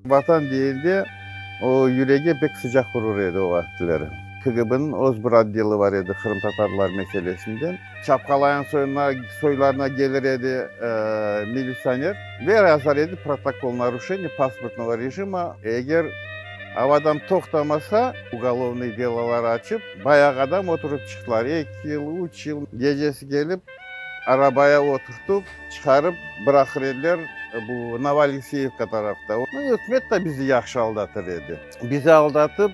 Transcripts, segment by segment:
Vatan deyende, o yüregi pek sıcaq urur edi o vaqıtları. KGB-niñ öz bir otdeli bar edi qırımtatarlar meselesinden. Çapqalayan soylarına kelir edi militsioner ve yazar edi protokol naruşeniye pasportnogo rejima. Eger o adam toqtamasa, ugolovnıy delolar açıp, bayağı adam oturıp çıqtılar, eki yıl, üç yıl. Gecesi kelip, arabaya oturtıp, çıqarıp bıraqır ediler bu Novoalekseyevka tarafta. Ükümet de bizi yahşı aldatır edi. Bizi aldatıp,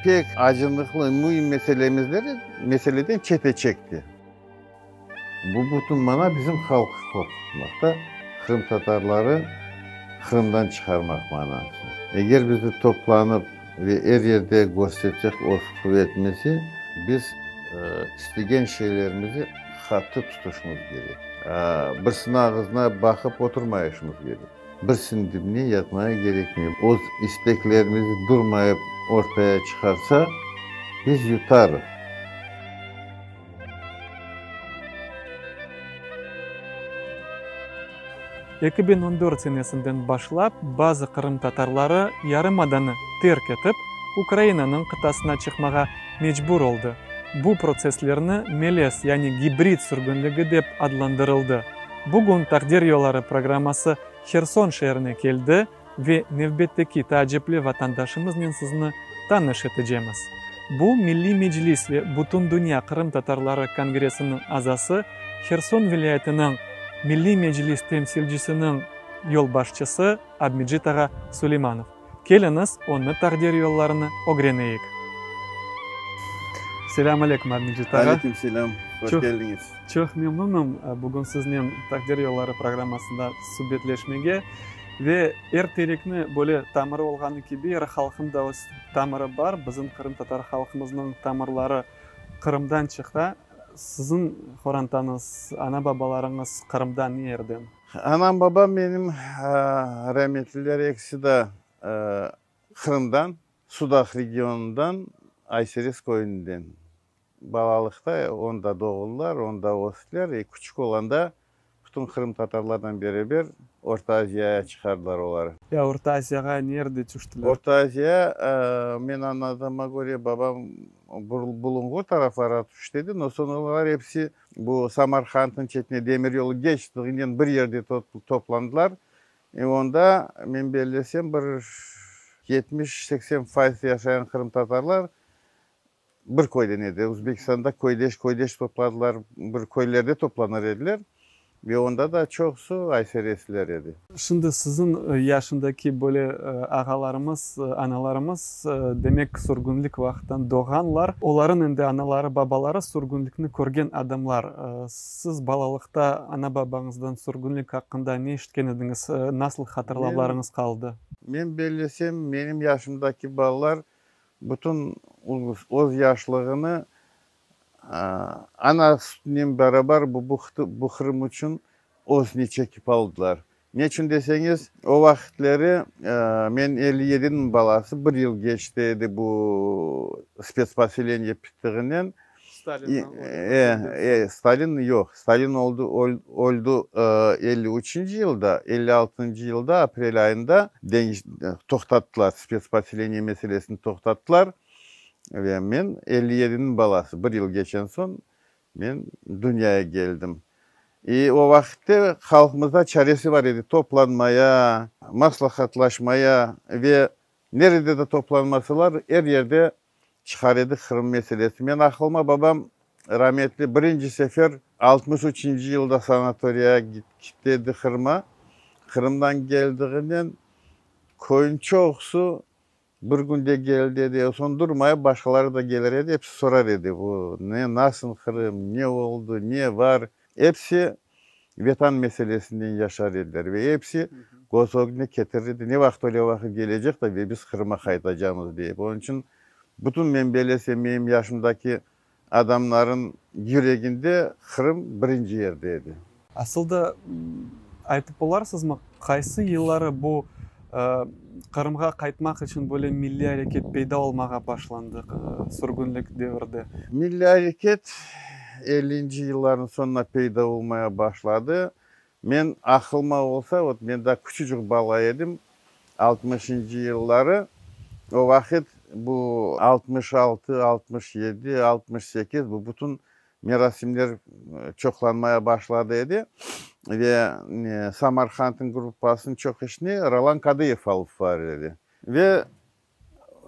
pek acınıqlı müim meselemizleri meseleden çete çekti. Bu bütün mana bizim halqı qorqutmaqta, qırımtatarları Qırımdan çıqarmaq manası. Eger bizi toplanıp ve er yerde köstersek öz quvetimizi, biz istegen şeylerimizi qattı tutuşımız kerek. Birisiniñ ağızına baqıp oturmayışımız kerek. Birisiniñ dibine yatmaya kerekmey. Öz isteklerimizi durmayıp ortaya çıqarsaq, biz yutarıq. 2014 senesinden başlap bazı qırımtatarları yarımadanı terk etip, Ukrainanıñ qıtasına çıqmağa mecbur oldı. Bu protsesslerni melez, yani gibrid sürgünligi dep adlandırıldı. Bugün Taqdir yolları programması Herson şeerine keldi ve nevbetteki taacipli vatandaşımıznen sizni tanış etecemiz. Bu, Milliy Meclis ve Bütündünya qırımtatarları kongressiniñ azası, Herson vilâyetiniñ Milliy Meclis temsilcisiniñ yolbaşçısı Abmecit ağa Suleymanov. Keliñiz, onı taqdir yollarını ögreneyik. Selâm aleyküm, Abmecit ağa. Aleyküm selâm, hoş keldiñiz. Çoq memnunım bugün siznen Taqdir yolları programmasında subetleşmege. Ve er terekni böyle tamırı olğanı kibi, er halqnıñ da öz tamırı bar. Bizim qırımtatar halqımıznıñ tamırları Qırımdan çıqa. Siziñ qorantañız, ana-babalarıñız Qırımdan ne yerden? Anam-babam menim rametliler, ekisi de Qırımdan, Sudaq regionından, Ayserez köyünden. Balalıqta onda doğuldılar, onda östiler. E, küçük olanda bütün qırımtatarlardan beraber Orta Aziyaya çıqardılar oları. Ya Orta Aziyağa nerede tüştiler? Orta Aziya, men añladığıma köre, babam Bulunğur taraflara tüşti edi, no soñ olar episi bu Samarqandnıñ çetine demir yolu geçtiğinen bir yerde toplandılar. E, onda, men bellesem, bir 70-80 fayız yaşayan qırımtatarlar bir köyden edi. Özbekistanda köydeş köydeş topladılar, bir köylerde toplanır ediler ve onda da çoqusı ayseresliler edi. Şimdi siziñ yaşındaki böyle ağalarımız, analarımız, demek, sürgünlik vaqıttan doğğanlar. Olarıñ endi anaları, babaları sürgünlikni körgen adamlar. Siz balalıqta ana-babañızdan sürgünlik aqqında ne eşitken ediñiz, nasıl hatırlavlarıñız qaldı? Men bellesem, menim yaşımdaki balalar bütün öz yaşlığını ana sütünen beraber bu bu Qırım içün özüne çekip aldılar. Neçün deseñiz, o vaqıtları men 57-niñ balası, bir yıl keçti edi bu spetsposeleniye bittiğinen. Stalin yoq, Stalin oldı, öldi 53-nci yılda, 56-ncı yılda aprel ayında toqtattılar, spetsposeleniye meselesini toqtattılar ve men 57-niñ balası, bir yıl keçen soñ men dünyaya keldim. I o vaqıtte halqımızda çaresi bar edi toplanmaya, maslahatlaşmaya ve nerede de toplanmasalar, er yerde çıqar edi Qırım meselesi. Men aqılıma babam rametli birinci sefer 63-nci yılda sanatoriyağa gitti edi Qırıma. Qırımdan keldiğinen köyün çoqusı bir künde keldi edi. Soñ durmayıp başqaları da kelir edi, episi sorar edi, bu ne, nasıl Qırım, ne oldı, ne bar. Episi Vetan meselesinden yaşar ediler ve episi köz ögüne ketirir edi, ne vaqıt öyle vaqıt kelecek de ve biz Qırıma qaytacamız deyip. Onıñ içün bütün men belesem menim yaşımdaki adamların yüreginde Qırım birinci yerde edi. Asıl da aytıp olarsızmı, qaysı yılları bu Qırımğa qaytmaq içün böyle milliy areket peyda olmağa başlandı sürgünlik devirde? Milliy areket 50-nci yıllarnıñ soñuna peyda olmaya başladı. Men aqılıma olsa, vot men daa küçücik bala edim. Altmışıncı yılları, o vaqıt bu 66, 67, 68 bu bütün merasimler çoqlanmaya başladı edi ve Samarqandnıñ gruppasınıñ çoq işini Rolan Kadıyev alıp bar edi. Ve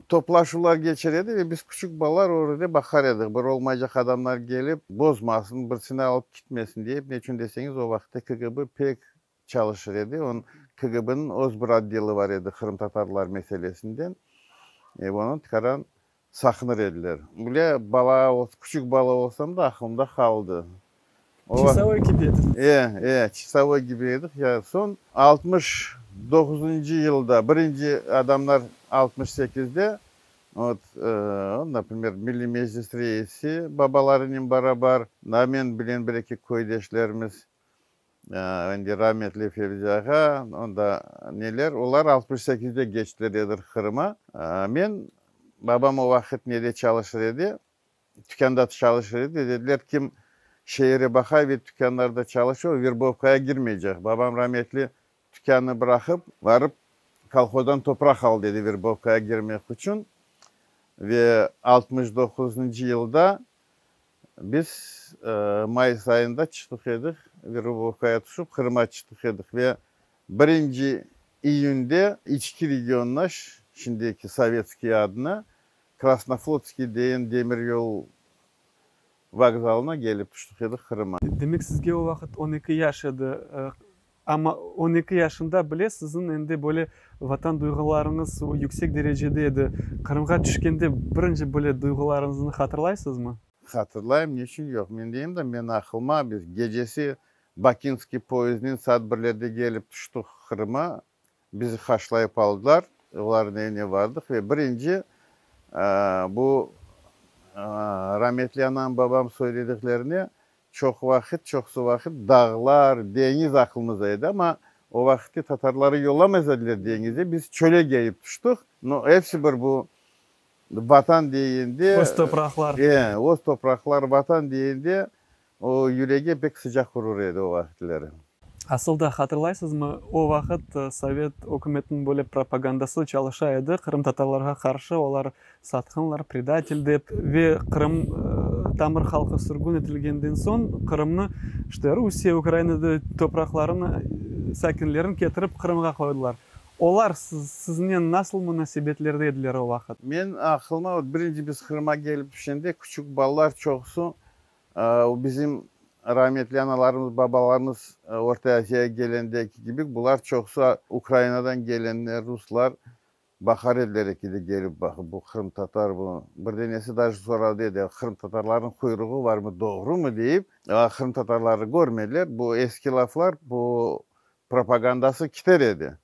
toplaşuvlar geçer edi ve biz küçük balalar o yerde baqar edik, bir olmaycaq adamlar kelip bozmasın, birisini alıp kitmesin deyip, neçün deseñiz, o vaqıtta KGB pek çalışır edi. Onıñ KGBniñ öz bir otdeli bar edi qırımtatarlar meselesinden. E, onı tikaran saqınır ediler. Bile bala, küçük bala olsam da, aqılımda qaldı. Çasovoy kibi ediñ. E, e, çasovoy kibi edik. Ya soñ 69-cı yılda birinci adamlar 68-de vot, например, Milliy Meclis reisi babalarınen beraber, men bilen bir eki köydeşlerimiz, endi rametli Fevzi ağa, onda neler, olar 68-de geçtiler edi Qırım'a. Men, babam o vaqıt nede çalışır edi, tükânda çalışır edi, dediler, kim şeere baqay ve tükânlarda çalışır, verbovkaya girmeycek. Babam rametli tükânı bıraqıp, varıp kolhozdan topraq aldı edi verbovkaya girmek içün. Ve 69-cı yılda biz mayıs ayında çıqtıq edik, verbovkaya tüşip Qırım'a çıqtıq edik ve 1-nci iyünde İçki regionına, şimdiki Sovetskiy adına, Krasnoflotskiy degen demir yol vokzalına kelip tüştik edik Qırım'a. Demek sizge o vaqıt 12 yaş edi. Amma 12 yaşında bile siziñ endi böyle vatan duyğularıñız yüksek derecede edi. Qırımğa tüşkende birinci böyle duyğularıñıznı hatırlaysızmı? Hatırlayım, neçün yoq. Men deyim de, men aqlıma biz gecesi Bakinskiy poyezdinen saat 1-lerde kelip tüştik Qırım'a. Bizi qarşılayıp aldılar. Olarnıñ evine vardıq ve birinci bu rametli anam babam söylediklerine çoq vaqıt, çoqsu vaqıt dağlar, deñiz aqlımızda edi, amma o vaqıtte tatarları yollamaz ediler deñize, biz çöle kelip tüştik. No, episi bir bu vatan degende. Öz topraqlar. E, öz topraqlar, vatan degende o yürege pek sıcaq urur edi o vaqıtları. Asıl da hatırlaysızmı, o vaqıt Sovet ükümetiniñ böyle propagandası çalışa edi qırımtatarlarğa qarşı, olar satqınlar, predatel dep ve Qırım tamır halqı sürgün etilgenden soñ Qırımnı işte Rusiye, Ukrainada topraqlarını sakinlerini ketirip Qırımğa qoydılar. Olar siznen nasıl munasebetlerde ediler o vaqıt? Men aqlıma birinci biz Qırımğa kelip tüşkende küçük balalar çoqusı bizim rametli analarımız, babalarımız Orta Aziyağa kelgendeki kibi bular çoqusı Ukrainadan kelenler, ruslar baqar ediler ekide kelip baqıp bu qırımtatar bu bir denesi даже soradı edi qırımtatarlarnıñ quyruğı barmı doğrumı deyip qırımtatarlarnı körmediler bu eski laflar bu propagandası kiter edi.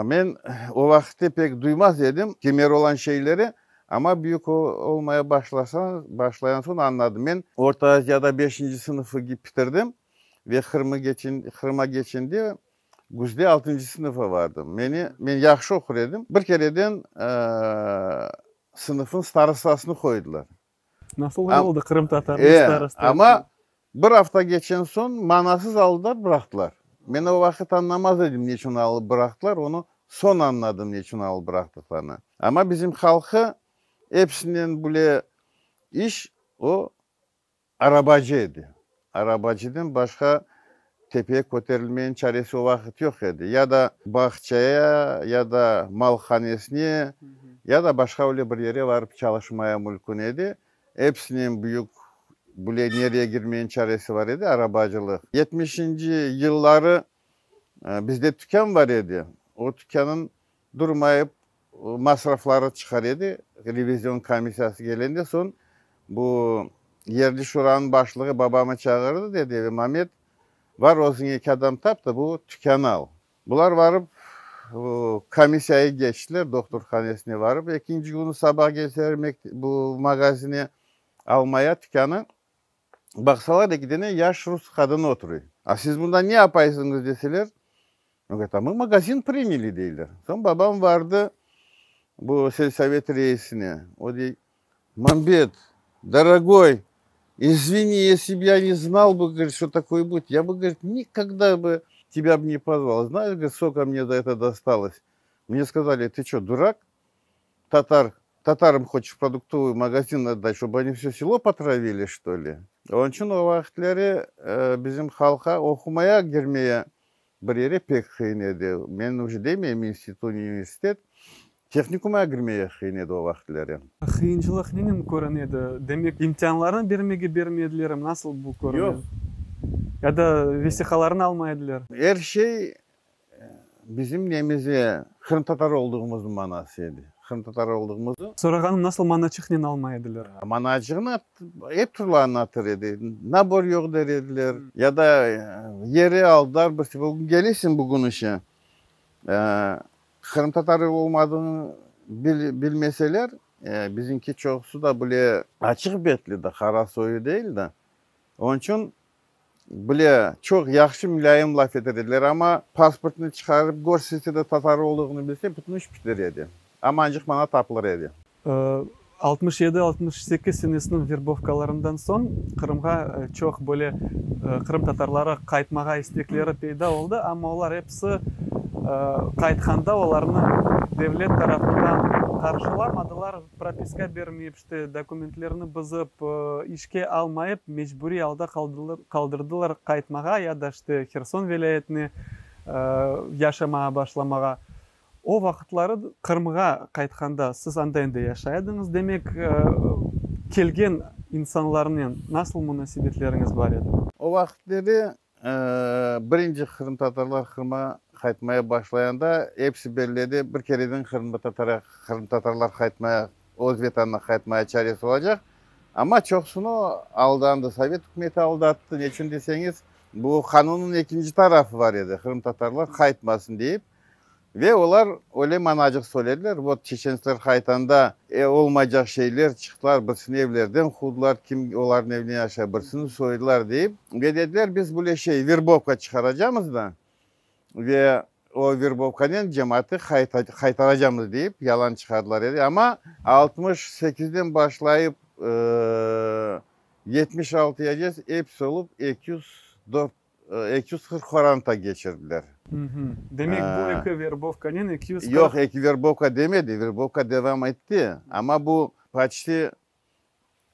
Men o vaqıtte pek duymaz edim kimer olan şeyleri, amma büyük olmaya başlayan soñ añladım. Men Orta Aziyada beşinci sınıfı bitirdim ve Qırımğa geçende küzde altıncı sınıfa vardım. Meni, men yahşı oqur edim. Bir kereden sınıfnıñ starostasını qoydılar. Nasıl oldı qırımtatarnıñ starosta? Amma bir afta geçen soñ manasız aldılar, bıraqtılar. Men o vaqıt añlamaz edim, neçün alıp bıraqtılar, onı soñ añladım, neçün alıp bıraqtıqlarını. Amma bizim halqı episinden bile iş o arabacı edi. Arabacıdan başqa tepeye köterilmeniñ çaresi o vaqıt yoq edi. Ya da bağçaya, ya da malhanesine, ya da başqa öyle bir yere varıp çalışmaya mümkün edi. Episinden büyük bile nereye girmeniñ çaresi bar edi arabacılıq. 70-inci yılları bizde tükân bar edi. O tükânıñ durmayıp masrafları çıqar edi. Revizion komissiyası kelgende soñ bu yerli şuranıñ başlığı babamı çağırdı, dedi, Mamet, var özüñ eki adam tap da bu tükânı al. Bular varıp komissiyaya geçtiler, doktorhanesine varıp, ekinci künü sabah kelseler bu magazine almaya tükânı, baqsalar eki dene yaş rus qadını oturuyor. A siz bunda ne yapaysıñız deseler, говорит, а мы магазин приняли deyler. Soñ babam vardı bu selsovet reisine. O dey, Мамбет, дорогой, извини, если бы я не знал бы, говорит, что такое будет, я бы, говорит, никогда бы тебя бы не позвал. Знаешь, говорит, сколько мне за это досталось? Mne skazali, tı ço, durak? Tatar, tatarам hoçeş produktovıy magazin otdat, ştob oni vsё selo potravili, çto li? Onıñ içün o vaqıtları bizim halqqa oqumaya kirmeye bir yere pek qıyın edi. Men uje demeyim institut, universitet, tehnikumğa kirmeye qıyın edi o vaqıtları. Qıyınçılıq nenen körüne edi? Demek, imtianlarnı bermege bermedilermi? Nasıl bu körüne? Yoq. Ya da vesiqalarnı almay ediler? Er şey Bizim nemize qırımtatar olduğımıznıñ manası edi. Qırımtatar olduğımızı. Sorağanım, nasıl manaçıqnen almay ediler? Manaçığını ep türlü añlatır edi. Nabor yoq der ediler, ya da yeri aldılar bir bugün kelesiñ bugün işe, qırımtatar olmadığıñı bilmeseler, bizimki çoqusı da bile açıq betli de, qara soyu değil de, onıñ içün Bile, çoq yahşı mulâyim laf eter ediler, amma pasportnı çıqarıp körsetse de tatar olduğını bilse, bütün iş biter edi. Amancıq mana tapılır edi. 67, 68 senesiniñ verbovkalarından soñ Qırımğa çoq böyle qırımtatarları qaytmağa istekleri peyda oldı, amma olar episi qaytqanda olarnı devlet tarafından qarşılamadılar, propiska bermeyip, işte, dokumentlerini bızıp, işke almayıp, mecburiy alda qaldırdılar qaytmağa ya da, işte, Herson vilâyetine yaşamağa başlamağa. O vaqıtları Qırımğa qaytqanda siz anda endi yaşay ediñiz, demek, kelgen insanlarnen nasıl munasebetleriñiz bar edi? O vaqıtları Birinci qırımtatarlar Qırımğa qaytmaya başlayanda, episi belli edi, bir kereden qırımtatarlar qaytmaya, öz Vetanına qaytmaya çaresi olacaq. Amma çoqusını aldandı, Sovet ükümeti aldattı. Neçün deseñiz, bu qanunnıñ ekinci tarafı bar edi, qırımtatarlar qaytmasın deyip. Ve olar öyle manacıq söylediler, vot çeçentsler qaytanda olmaycaq şeyler çıqtılar, birisini evlerden quvdılar, kim olarnıñ evine yaşay, birisini soydılar deyip. Ve dediler, biz böyle şey, verbovka çıqaracamız da, ve o verbovkanen cemaatı qaytaracamız deyip yalan çıqardılar edi. Amma 68-den başlayıp 76-yacez episi olıp 204 240 qoranta keçirdiler. Demek, bu eki verbovkanen 240. Yoq, eki verbovka demedi, verbovka devam etti, amma bu poçti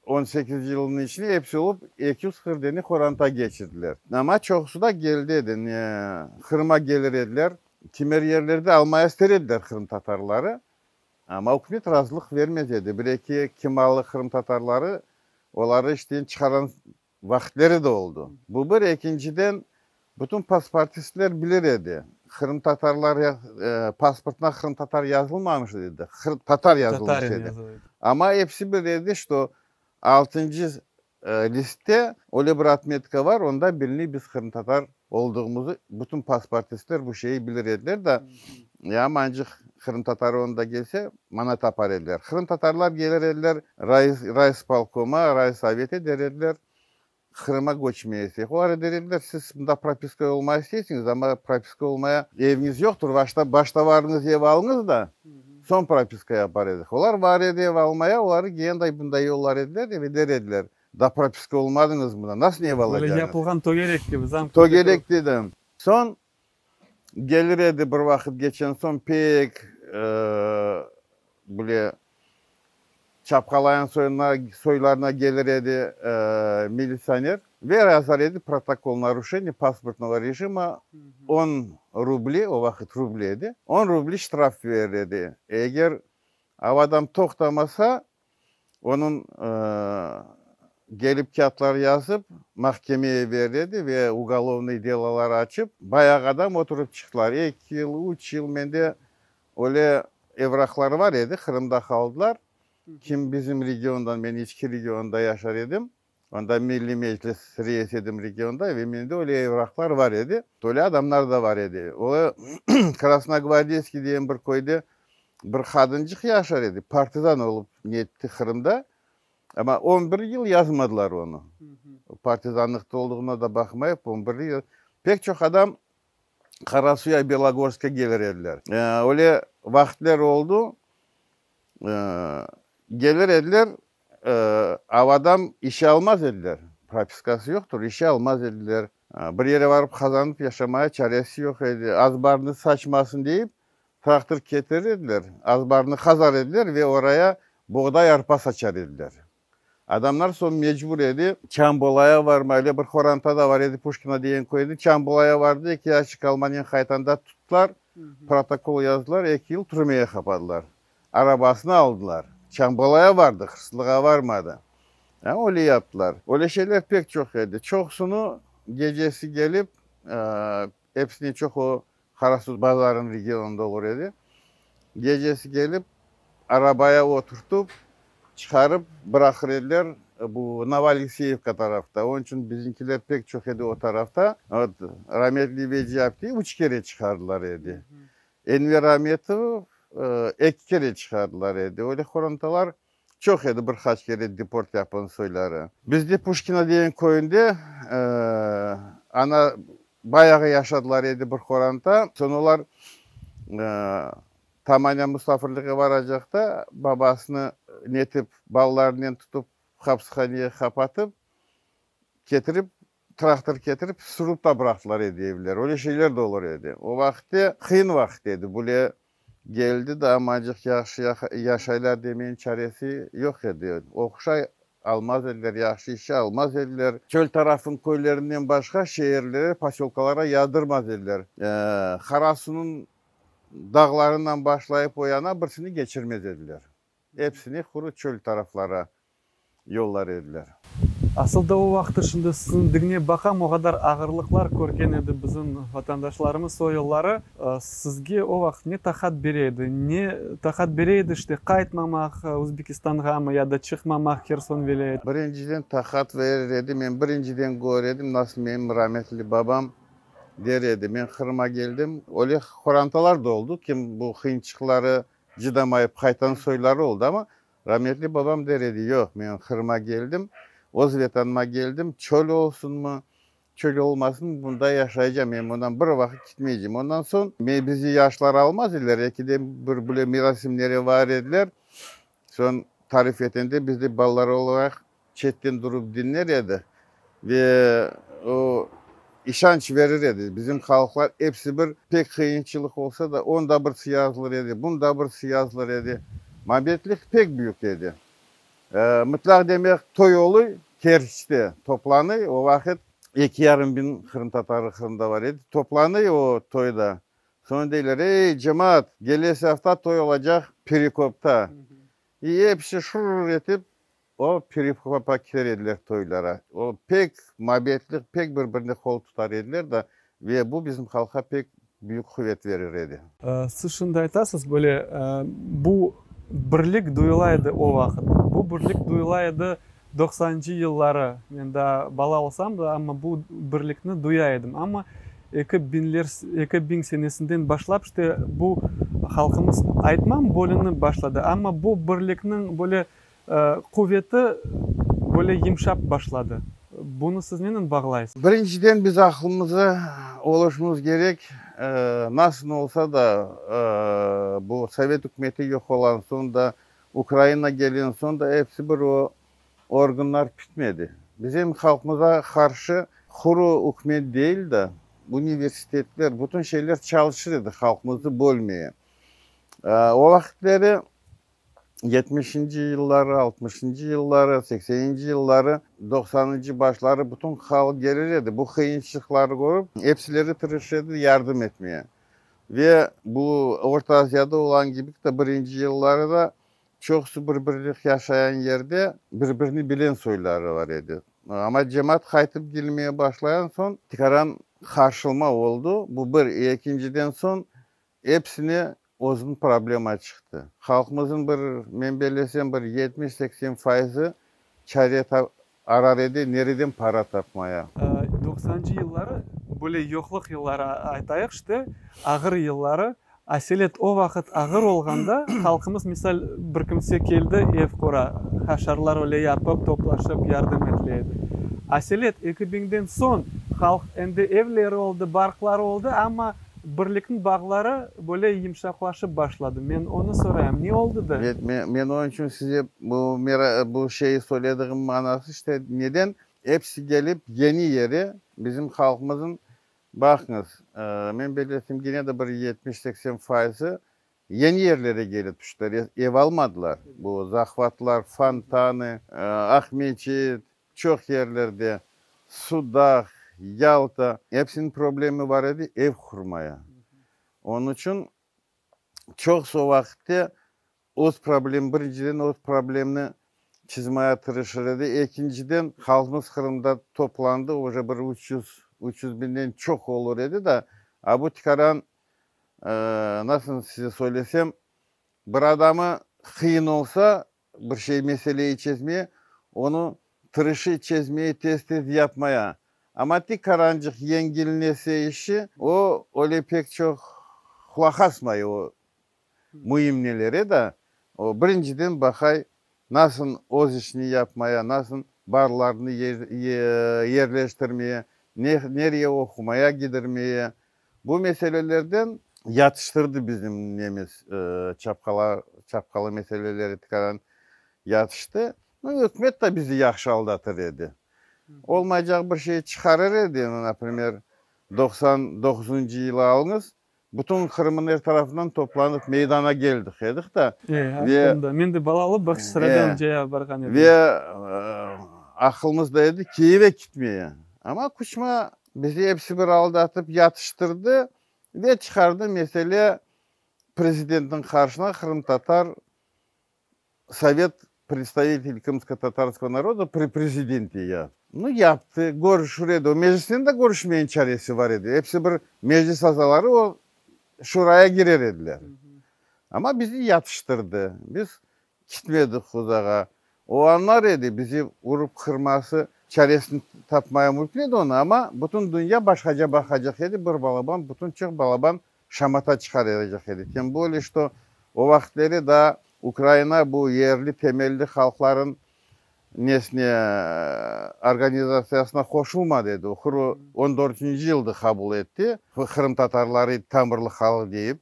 on sekiz yılnıñ içinde episi olıp 240 dene qoranta keçirdiler. Amma çoqusı da keldi edi, ne, Qırıma kelir ediler, kimer yerlerde almaya ister ediler qırımtatarları, amma ükümet razılıq vermez edi. Bir-eki kimalı qırımtatarları, oları işten çıqaran Vaqıtleri de oldı. Bu bir, ekinciden, bütün pasportistler bilir edi, qırımtatarlar pasportına qırımtatar yazılmamış edi, tatar yazılmış edi. Amma episi bilir edi, şto altıncı listte öyle bir otmetka bar, onda biliney biz qırımtatar olduğımızı, bütün pasportistler bu şeyi bilir ediler da, yamancıq qırımtatarı onda kelse, mana tapar ediler. Qırımtatarlar kelir ediler rayispolkoma, raysovete der ediler, Qırıma köçmeye isteyik. Olar der ediler, siz mında propiska olmaya isteysiñiz, amma propiska olmaya eviñiz yoqtır, başta başta varıñız ev alıñız da, soñ propiska yapar edik. Olar var edi ev almaya, oları genday bunday yollar ediler ve der ediler, da propiska olmadıñız mında, nasıl ev Böyle alacaqıñız? yapılğan tögerek kibi, zamknutый Tögerek kruг. dedim. Soñ Gelir edi bir vaqıt geçen soñ pek bile çapqalayan soylarına gelir edi militsioner ve yazar edi protokol naruşeniye pasportnogo rejima on rubli, o vaqıt rubli edi, on rubli ştraf verir edi. Eger av adam toqtamasa, Onıñ gelip kâğıtlar yazıp, mahkemeye beredi ve ugolovnıy delalar açıp, bayağı adam oturıp çıqtılar. Eki yıl, üç yıl mende öyle evraqlar bar edi, Qırımda qaldılar. Kim bizim regiondan, men İçki regionda yaşar edim, onda Milliy Meclis reisi edim regionda ve mende öyle evraqlar bar edi. Öyle adamlar da bar edi. O Krasnogvardeyskiy degen bir köyde Bir qadıncıq yaşar edi, partizan olıp netti Qırımda, amma on bir yıl yazmadılar onı. Partizanlıqta olduğuna da baqmayıp, on bir yıl. Pek çoq adam Qarasuya, Belogorskqa kelir ediler. Öyle vaqıtler oldu, kelir ediler, avadan işe almaz ediler, propiskası yoqtır, işe almaz ediler. Bir yere barıp qazanıp yaşamaya çaresi yoq edi, azbarnı saçmasın deyip. Traktor ketirir ediler, azbarnı qazar ediler ve oraya boğday, arpa saçar ediler. Adamlar soñ mecbur edi Çambolaya varma, öyle bir qoranta da var edi Puşkino degen köyde, Çambolaya vardı, eki yaşik almanen qaytanda tuttılar, protokol yazdılar, eki yıl türmege qapadılar. Arabasını aldılar. Çambolaya vardı, hırsızlığa varmadı. A, öyle yaptılar. Öyle şeyler pek çoq edi. Çoqusını gecesi kelip, episinden çoq o Qarasuvbazarnıñ regionında olur edi. Gecesi kelip, arabaya oturtıp, çıqarıp bıraqır ediler bu Novoalekseyevka tarafta. Onıñ içün bizimkiler pek çoq edi o tarafta. Vot, rametli Veciye apte üç kere çıqardılar edi. Enver Ametov eki kere çıqardılar edi. Öyle qorantalar çoq edi, bir qaç kere deport yapqan soyları. Bizde Puşkino degen köyünde ana bayağı yaşadılar edi bir qoranta. Soñ olar Tamanya musafirliğe varacaqta babasını netip, balalarınen tutıp hapshaneye qapatıp, ketirip, traktor ketirip sürüp ta bıraqtılar edi evler. Öyle şeyler de olur edi. O vaqıtte qıyın vaqıt edi. Bule Geldi de, amacıq yahşı yaşaylar demeyin çaresi yoq edi. Oquşa almaz ediler, yahşı işe almaz ediler. Çöl tarafınıñ köylerinden başqa şeerlere, posölkalara yazdırmaz ediler. Qarasuvnıñ dağlarından başlayıp o yana birisini keçirmez ediler. Episini quru çöl taraflara yollar ediler. Asıl da o vaqtı şimdi siziñ diñlep baqam, o qadar ağırlıqlar körgen edi bizim vatandaşlarımız o yılları. Sizge o vaqıt ne taqat bere edi? Ne taqat bere edi işte qaytmamaq Özbekistanğamı ya da çıqmamaq Herson vilâyeti? Birinciden taqat verir edi. Men birinciden kör edim, nasıl menim rametli babam der edi, men Qırıma keldim, öyle qorantalar da oldı, kim bu qıyınçıqları cıdamayıp qaytan soyları oldı, amma Rametli babam der edi, Yoq, men Qırıma keldim, öz Vetanıma keldim, çöl olsunmı, çöl olmasın, bunda yaşaycam, men bundan bir vaqıt kitmeycem. Ondan soñ, men, bizi yaşlar almaz ediler, ekiden bir bile merasimlere var ediler. Soñ tarif etende biz de balalar olaraq çetten durıp diñler edi ve o işanç verir edi. Bizim halqlar episi bir, pek qıyınçılıq olsa da, onda birisi yazılır edi, bunda birisi yazılır edi. Mabetlik pek büyük edi. Mıtlaq demek, toy oluy, Kerçte toplanıy, o vaqıt eki yarım biñ qırımtatarı Qırımda bar edi, toplanıy o toyda. Soñ deyler, Ey, cemaat, gelesi afta toy olacaq Perekopta. İ episi şurr etip O Perekopqa kelir ediler toylara. O pek mabetli, pek bir-birine qol tutar ediler da, ve bu bizim halqqa pek büyük quvet verir edi. Siz şimdi aytasız, böyle bu birlik duyula edi o vaqıt. Bu birlik duyula edi doqsanıncı yılları. Men daa bala olsam da, amma bu birlikni duya edim. Amma eki biñler, 2000 senesinden başlap, işte, bu halqımız, aytmam, bölünip başladı, amma bu birlikniñ böyle Quveti böyle yımşap başladı. Bunı siz nenen bağlaysız? Birinciden biz aqlımıza oluşmamız kerek, nasıl olsa da bu Sovet ükümeti yoq olan soñ da, Ukraina kelgen soñ da episi bir o organlar pitmedi. Bizim halqımıza qarşı quru ükümet değil de, universitetler, bütün şeyler çalışır edi halqımıznı bölmeye. O vaqıtları Yetmişinci yılları, altmışıncı yılları, sekseninci yılları, doqsanıncı başları bütün halq gelir edi, bu qıyınçılıqları körip, epsileri tırışır edi yardım etmeye. Ve bu Orta Aziyada olan kibi de birinci yılları da çoqusı bir-birlik yaşayan yerde bir-birini bilen soyları var edi. Amma cemaat qaytıp kelmeye başlayan soñ tikaran qarşılma oldu, bu bir. Ekinciden soñ Episine özüniñ problema çıqtı. Halqımıznıñ bir, men bellesem, bir 70-80 fayızı çare arar edi, nereden para tapmaya. Doqsanıncı yılları, böyle yoqluq yılları aytayıq işte, ağır yılları, aselet o vaqıt ağır olğanda, halqımız, misal, bir kimse keldi, ev qura, haşarlar öyle yapıp, toplaşıp yardım etile edi. Aselet eki biñden soñ halq endi evleri oldı, barqları oldı, amma Birlikniñ bağları böyle yımşaqlaşıp başladı. Men onı sorayım, ne oldı da? Evet, men onıñ içün size bu bu şeyi söylediğim manası işte neden episi gelip yeni yere bizim halqımızın, baqıñız, men bellesem gene de bir 70-80 fayızı. Yeni yerlere kelip tüştiler, ev almadılar. Bu Zahvatlar, Fontanı, Aqmeçit, çoq yerlerde, Sudaq, Yalta, episiniñ problemi bar edi ev qurmaya. Onıñ içün çoqusı o vaqıtte öz problem, birinciden öz problemni çizmaya tırışır edi, ekinciden halqımız Qırımda toplandı, uje bir üç yüz, 300 biñden çoq olur edi da, a bu tikaran, nasıl size söylesem, bir adamı qıyın olsa bir şey meseleyi çezmeye, onı tırışı çezmeye, tez-tez yapmaya. Amma tikarançıq yengilnese işi, o öyle pek çoq qulaq asmay o müim nelere da, o birinciden baqay nasıl öz işini yapmaya, nasıl balalarını yerleştirmeye, nereye oqumaya gidirmeye. Bu meselelerden yatıştırdı bizim nemiz, çapqalı meseleleri tikaran yatıştı. Nu, ükümet de bizi yahşı aldatır edi. Olmaycaq bir şey çıqarır edi, naprimer, 99-yılı alıñız, bütün Qırımnıñ er tarafından toplanıp meydana keldik edik da. Ve men de balalı Bağçasaraydan caya barğan edim. Ve aqılımızda edi Kiyevge gitmeye. Amma Kuçma bizi episi bir aldatıp yatıştırdı ve çıqardı mesele prezidentniñ qarşısına qırımtatar Совет представителей крымско-татарского народа при президенте ya. Nu, yaptı, körüşür edi. O meclisten de körüşmeyin çaresi bar edi. Episi bir meclis azaları o şuraya girer ediler. Amma bizi yatıştırdı. Biz gitmedik uzağa. O añlar edi, bizi urıp qırması çaresini tapmaya mümkün edi onı, amma bütün dünya başqaca baqacaq edi, bir balaban, bütün çoq balaban şamata çıqaracaq edi. Тем более, что o vaqıtları da Ukraina bu yerli temelli halqların nesine organizatsiyasına qoşulmadı edi. O 14-yılda qabul etti. Qırımtatarları tamırlı halq deyip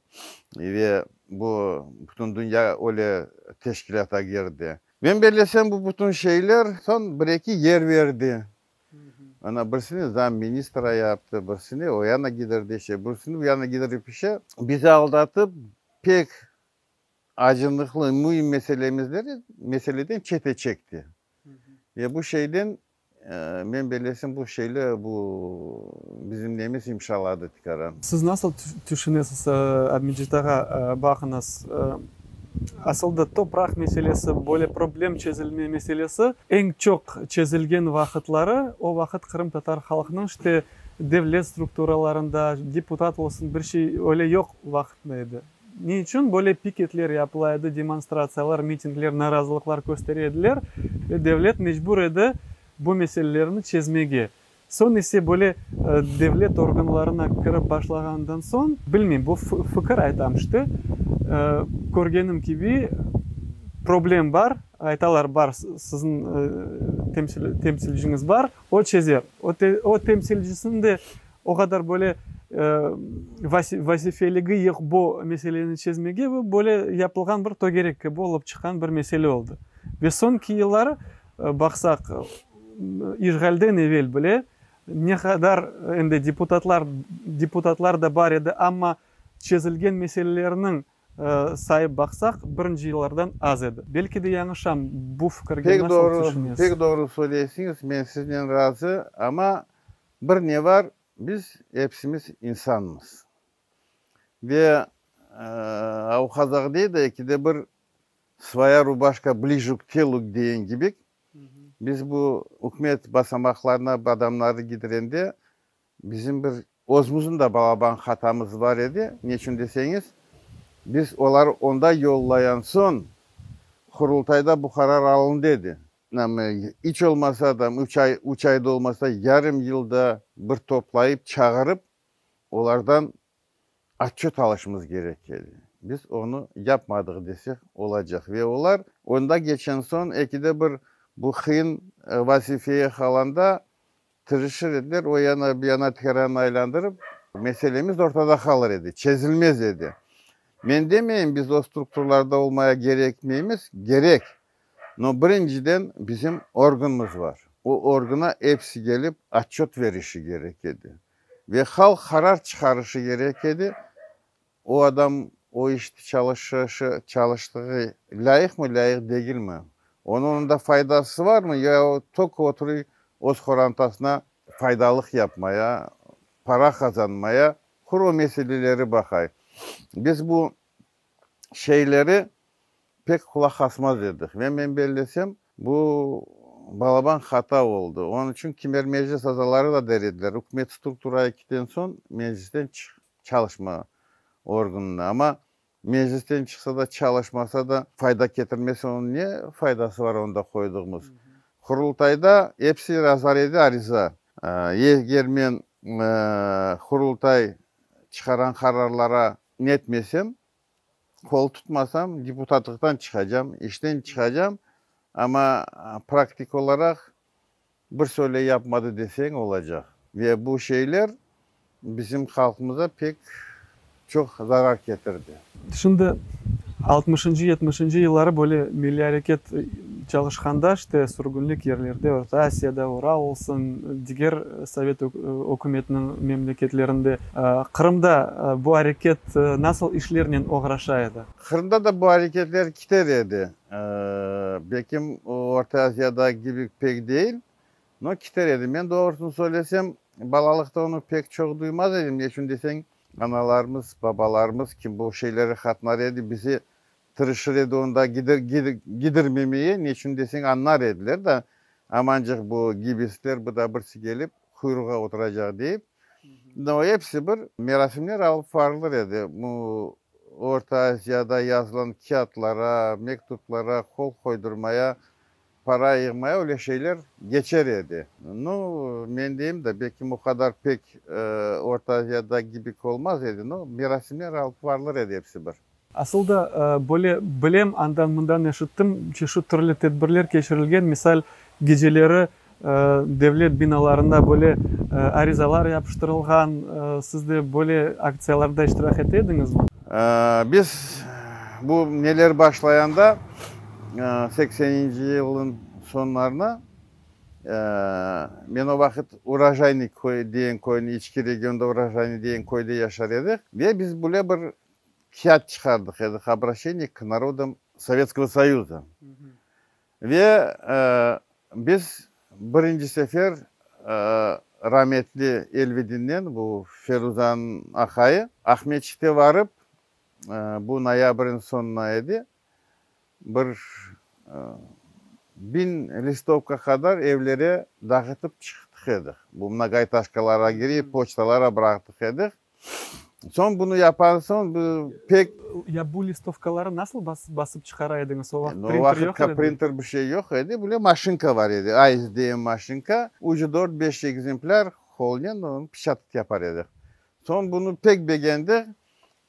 ve bu bütün dünya öyle teşkilâta girdi. Men bellesem, bu bütün şeyler soñ bir-eki yer berdi. Ana birisini zam ministra yaptı, birisini o yana gidirdi işe, birisini bu yana gidirip işe. Bizi aldatıp pek acınıqlı müim meselemizleri meseleden çete çekti. Ve bu şeyden men bellesem, bu şeyler bu bizim nemiz yımşaladı tikaran. Siz nasıl tüşünesiz, Abmecit ağa, baqıñız, asıl topraq meselesi, böyle problem çezilme meselesi eñ çoq çezilgen vaqıtları, o vaqıt qırımtatar halqınıñ işte devlet strukturalarında deputat olsun bir şey öyle yoq vaqıtında edi. Ne içün böyle piketler yapıla edi, demonstratsiyalar, mitingler, narazılıqlar köstere ediler ve devlet mecbur edi bu meselelerni çezmege. Soñ ise böyle devlet organlarına kirip başlağandan soñ, bilmeyim, bu fikir aytam işte, körgenim kibi problem bar, aytalar bar, siziñ temsilciñiz bar, o çezer. O temsilcisiniñ de o qadar böyle vazifeligi yoq bu meseleni çezmege, bu böyle yapılğan bir tögerek kibi olıp çıqqan bir mesele oldı. Ve soñki yılları baqsaq, işğalden evel bile ne qadar endi deputatlar da bar edi, amma çezilgen meselelerniñ sayıp baqsaq, birinci yıllardan az edi. Belki de yañlışam, bu fikirge Pek nasıl doğru, tüşünesiz? Pek doğru söyleysiñiz, men siznen razı, amma bir ne bar, biz epsimiz insanmız. Ve o qazaq dey de, ekide bir своя рубашка ближе к телу degen kibi, biz bu ükümet basamaqlarına adamlarnı gidirende, bizim bir özümizniñ de balaban hatamız bar edi. Neçün deseñiz, biz olar onda yollayan soñ, Qurultayda bu qarar alındı edi. İç olmasa da 3 ay, 3 ayda olmasa, yarım yılda bir toplayıp çağırıp, olardan otçet alışımız kerek edi. Biz onı yapmadıq desek olacaq. Ve olar onda geçen soñ ekide bir bu qıyın vazifeye qalanda tırışır ediler, o yana bir yana tikaranı aylandırıp, meselemiz ortada qalır edi, çezilmez edi. Men demeyim, biz o strukturalarda olmaya gerekmeymiz, gerek. No birinciden bizim organımız var. O organa episi gelip otçet verişi kerek edi. Ve halq qarar çıqarışı kerek edi. O adam o işte çalışışı, çalıştığı lâyıqmı, lâyıq degilmi? Onıñ onda faydası varmı ya o tok oturuy öz qorantasına faydalıq yapmaya, para qazanmaya, quru o meseleleri baqay. Biz bu şeyleri pek qulaq asmaz edik ve men bellesem, bu balaban hata oldı. Onıñ içün kimer meclis azaları da der ediler, ükümet strukturaya kiten soñ meclisten çıq, çalışma organına. Amma meclisten çıqsa da, çalışmasa da, fayda ketirmese, onıñ ne faydası var onda qoyduğımız? Qurultayda episi yazar edi ariza. Eger men Qurultay çıqaran qararlara netmesem, qol tutmasam, deputatlıqtan çıqacam, işten çıqacam, amma praktik olaraq bir söyle yapmadı deseñ olacaq. Ve bu şeyler bizim halqımıza pek çoq zarar ketirdi. Şimdi altmışıncı, yetmişinci yılları böyle milliy areket çalışqanda, işte, sürgünlik yerlerde, Orta Asiyada, Ural olsun, diger sovet ükümetiniñ memleketlerinde, Qırımda bu areket nasıl işlernen oğraşa edi? Qırımda da bu areketler kiter edi. Belkim Orta Asiyada kibi pek değil, no kiter edi. Men doğrusını söylesem, balalıqta onı pek çoq duymaz edim. Ne içün deseñ, analarımız, babalarımız, kim bu şeylere qatnar edi, bizi tırışır edi onda gidirmemeye, ne içün deseñ, añlar ediler da, amancıq bu gibistler, bu da birisi kelip quyruğa oturacaq deyip. No episi bir merasimler alıp varılır edi. Bu Orta Aziyada yazılan kâğıtlara, mektuplara qol qoydurmaya, para yığmaya öyle şeyler geçer edi. Nu, men deyim da, belkim o qadar pek Orta Aziyada gibik olmaz edi, no, merasimler alıp varılır edi episi bir. Asıl da, böyle bilem, andan-mından eşittim, çeşit türlü tedbirler keçirilgen, misal, geceleri devlet binalarında böyle arizalar yapıştırılğan. Siz de böyle aktsiyalarda iştirak ete ediñizmi? Biz bu neler başlayanda, sekseninci yılnıñ soñlarına, men o vaqıt Urojayniy köy degen köyniñ, İçki regionda Urojayniy degen köyde yaşar edik ve biz böyle bir kâğıt çıqardıq edik, Obraşeniye k narodam Sovetskogo Soyuza. Ve biz birinci sefer rametli Elvidinnen, bu Feruzanıñ aqayı, Aqmeçitke varıp, bu noyabrniñ soñuna edi, bir biñ listovka qadar evlere dağıtıp çıqtıq edik. Bu mnogoetaşkalarğa girip, poçtalara bıraqtıq edik. Soñ bunı yapan soñ bu pek. Ya bu listovkaları nasıl basıp çıqara ediñiz? O vaqıt printer yoq edi. Printer bir şey yoq edi. Böyle maşinka bar edi. AIS degen maşinka. Ucu dört, beş ekzemplâr qolnen onı peçatat yapar edik. Soñ bunı pek begendik.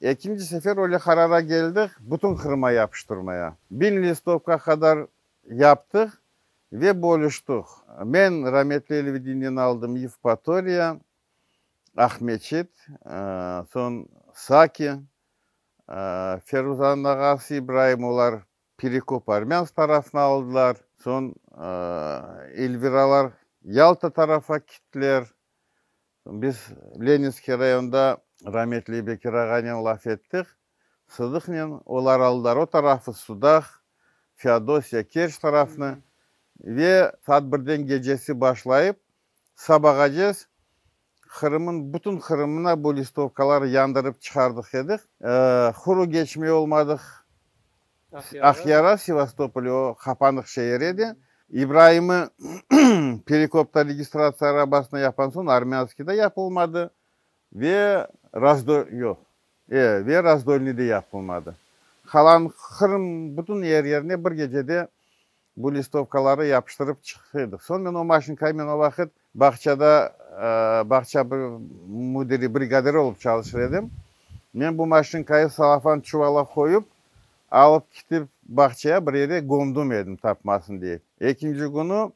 Ekinci sefer öyle qarara keldik, bütün Qırıma yapıştırmaya. 1000 listovka qadar yaptıq ve bölüştik. Men rametli Elvidinnen aldım Yevpatoriya, Aqmeçit, soñ Saki, Feruzanıñ ağası İbraim, olar Perekop, Armânsk tarafını aldılar, soñ Elviralar Yalta tarafa kittiler. Biz Leninskiy rayonda rametli Bekir ağanen laf ettik, Sıdıqnen, olar aldılar o tarafı, Sudaq, Feodosiya, Kerç tarafını ve saat birden gecesi başlayıp, Sabağacez Qırımın bütün Qırımına bu listovkaları yandırıp çıqardıq edik. Quru geçmey olmadıq. Aqyara, Sevastopol, o qapanıq şeer edi. İbraimi Perekopta registratsiya arabasına yapan soñ Armânskiyda yapılmadı ve Razdo, yoq, e, ve Razdolnıйde yapılmadı. Qalan Qırım bütün er yerine bir gecede Bu listovkaları yapıştırıp çıqtıydık. Soñ men o maşinkayı men o vaqıt bağçada bağça müdiri, brigadiri olıp çalışır edim. Men bu maşinkayı salafan çuvala qoyup, alıp ketip bağçaya bir yere gömdüm edim tapmasın deyip. Ekinci künü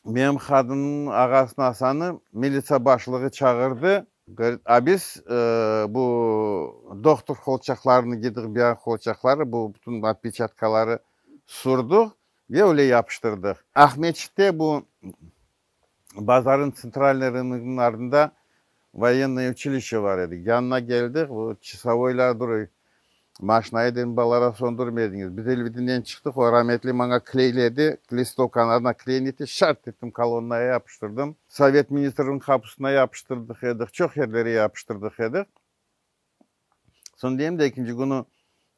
menim qadınnıñ ağasını Asanı militsiya başlığı çağırdı. Govorit, a biz bu dohtur qolçaqlarını giydik, biyan qolçaqları, bu bütün otpeçatkaları sürdük ve öyle yapıştırdıq. Aqmeçitte bu bazarıñ tsentralnıy rınogınıñ ardında. Voyennoye uçilişçe bar edi. Yanına keldik, o çasovoylar duruy. Maşinayı dedim balalara söndürmediñiz. Biz Elvidinden çıqtıq, o rametli maña kleyledi, listovkanı adına kleyni etti, şart ettim kolonnaya yapıştırdım. Sovet ministriniñ qapısına yapıştırdıq edik, çoq yerlere yapıştırdıq edik. Soñ deyim de ekinci künü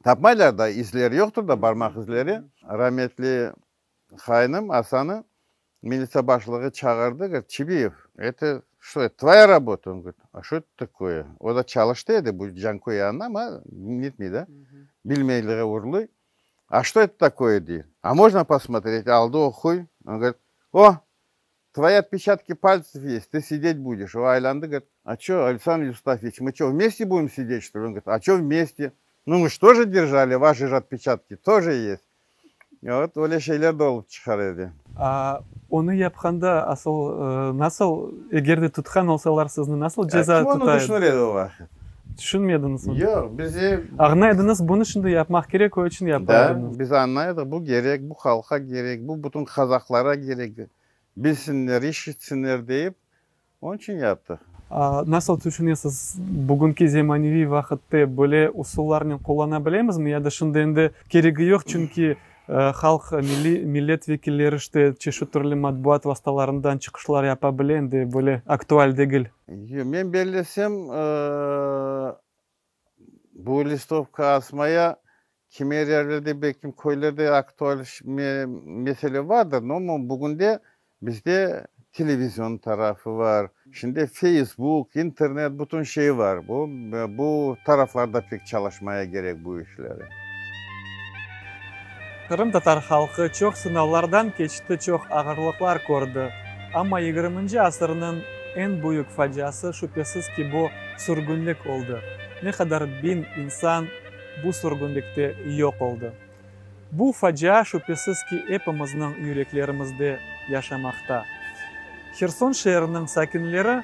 tapmaylar da, izleri yoqtır da, barmaq izleri. Rametli qaynım Asanı militsiya başlığı çağırdı, govorit, Çibiyev, eto çto, eto tvoya rabota? On govorit, a şo eto takoye? O da çalıştı edi bu Canköy yanında, amma netmey da, bilmeyliğe urluy. A şto eto takoye dey. A mojno posmotret? Aldı oquy. On govorit, o, tvoyi otpeçatki paltsev est, tı sidet budeş. O aylandı, govorit, a ço, Aleksandr Евстафьевич, mı ço, vmeste budem sidet, çto li? On govorit, a ço vmeste? Nu, mı ж тоже держали, vaşi ж otpeçatki тоже est. Vot, öyle şeyler de olıp çıqar edi. A onı yapqanda asıl nasıl, eger de tutqan olsalar sizni nasıl ceza Kim onı tuta edi? tüşünir edi o vaqıt? Tüşünmediñiz onı? Yoq, bize... Añlay ediñiz, bunı şimdi yapmaq kerek, o içün yapa Da, ediñiz. biz añlay edik, bu kerek, bu halqqa kerek, bu bütün qazaqlara kerek, bilsinler, işitsinler deyip, onıñ içün yaptıq. Nasıl tüşünesiz, bugünki zemaneviy vaqıtte böyle usullarnen qullana bilemizmi ya da şimdi endi keregi yoq, çünki halq, milliy, millet vekilleri işte çeşit türlü matbuat vastalarından çıqışlar yapa bile, endi böyle aktual degil? Yoq, men bellesem, bu listovka asmaya kimer yerlerde, belkim köylerde aktual mesele bardır, no bugünde bizde televizion tarafı bar, şimdi feysbuk, internet, bütün şey bar, bu, bu taraflarda pek çalışmaya kerek bu işleri. Qırımtatar halqı çoq sınavlardan keçti, çoq ağırlıqlar kördi. Amma yigirminci asırnıñ eñ büyük faciası, şübhesiz ki, bu sürgünlik oldı. Ne qadar biñ insan bu sürgünlikte yoq oldı. Bu facia, şübhesiz ki, epimizniñ yüreklerimizde yaşamaqta. Herson şeeriniñ sakinleri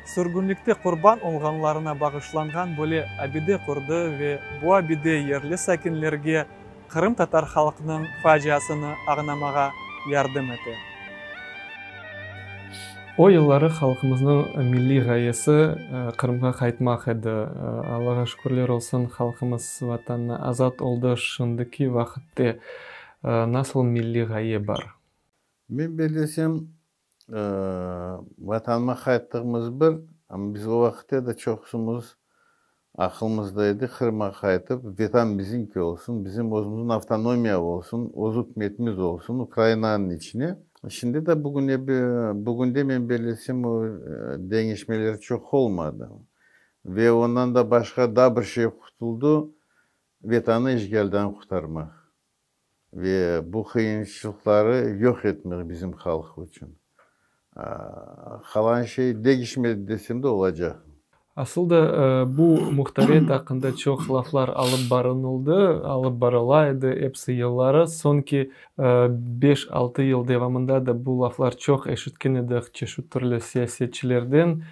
sürgünlikte qurban olğanlarına bağışlanğan böyle abide qurdı ve bu abide yerli sakinlerge qırımtatar halqnıñ faciasını añlamağa yardım ete. O yılları halqımıznıñ milliy ğayesi Qırımğa qaytmaq edi. Allağa şükürler olsun, halqımız Vatanına azat oldı. Şimdiki vaqıtte nasıl milliy ğaye bar? Men bellesem, Vatanıma qayttığımız bir, amma biz o vaqıtte da çoqusımız aqılımızda edi, Qırımğa qaytıp, Vetan bizimki olsun, bizim özümizniñ avtonomiya olsun, öz ükümetimiz olsun Ukrainanıñ içine. Şimdi de bugün, bugünde men bellesem, o deñişmeler çoq olmadı. Ve ondan da başqa daa bir şey qutuldı, Vetanı işğaldan qurtarmaq. Ve bu qıyınçılıqları yoq etmek bizim halq içün. Qalan şey deñişmedi desem de olacaq. Asıl da bu muhtariyet aqqında çoq laflar alıp barınıldı, alıp barıla edi episi yılları. Soñki beş-altı yıl devamında da bu laflar çoq eşitken edik çeşit türlü siyasetçilerden,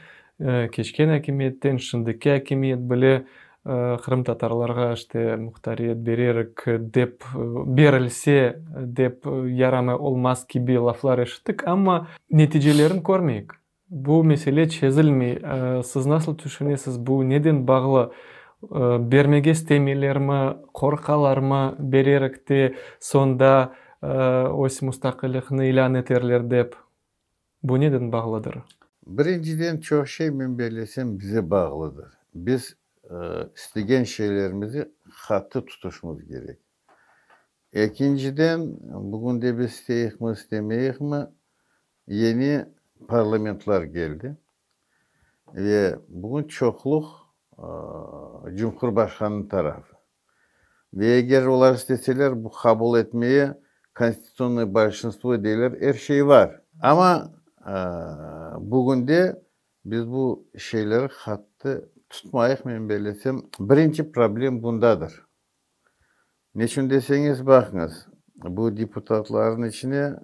keçken akimiyetten, şimdiki akimiyet bile Qırımtatarlarğa işte muhtariyet bererik dep, berilse dep yaramay olmaz kibi laflar eşittik, amma neticelerin körmeyik. Bu mesele çezilmey. Siz nasıl tüşünesiz, bu neden bağlı? Bermege istemeylermi, qorqalarmı, bererik te soñda öz mustaqillikni ilân eterler dep? Bu neden bağlıdır? Birinciden, çoq şey, men bellesem, bize bağlıdır. Biz istegen şeylerimizi qattı tutuşmız kerek. Ekinciden, bugün de biz isteyikmi, istemeyikmi, yeni parlamentler keldi ve bugün çoqluq Cumhurbaşqanınıñ tarafı. Ve eger olar isteseler, bu qabul etmeye konstitutsionnoye bolşinstvo deyler, er şey bar. Amma bugünde biz bu şeyleri qattı tutmayıq, men bellesem, birinci problem bundadır. Neçün deseñiz, baqıñız, bu deputatlarnıñ içine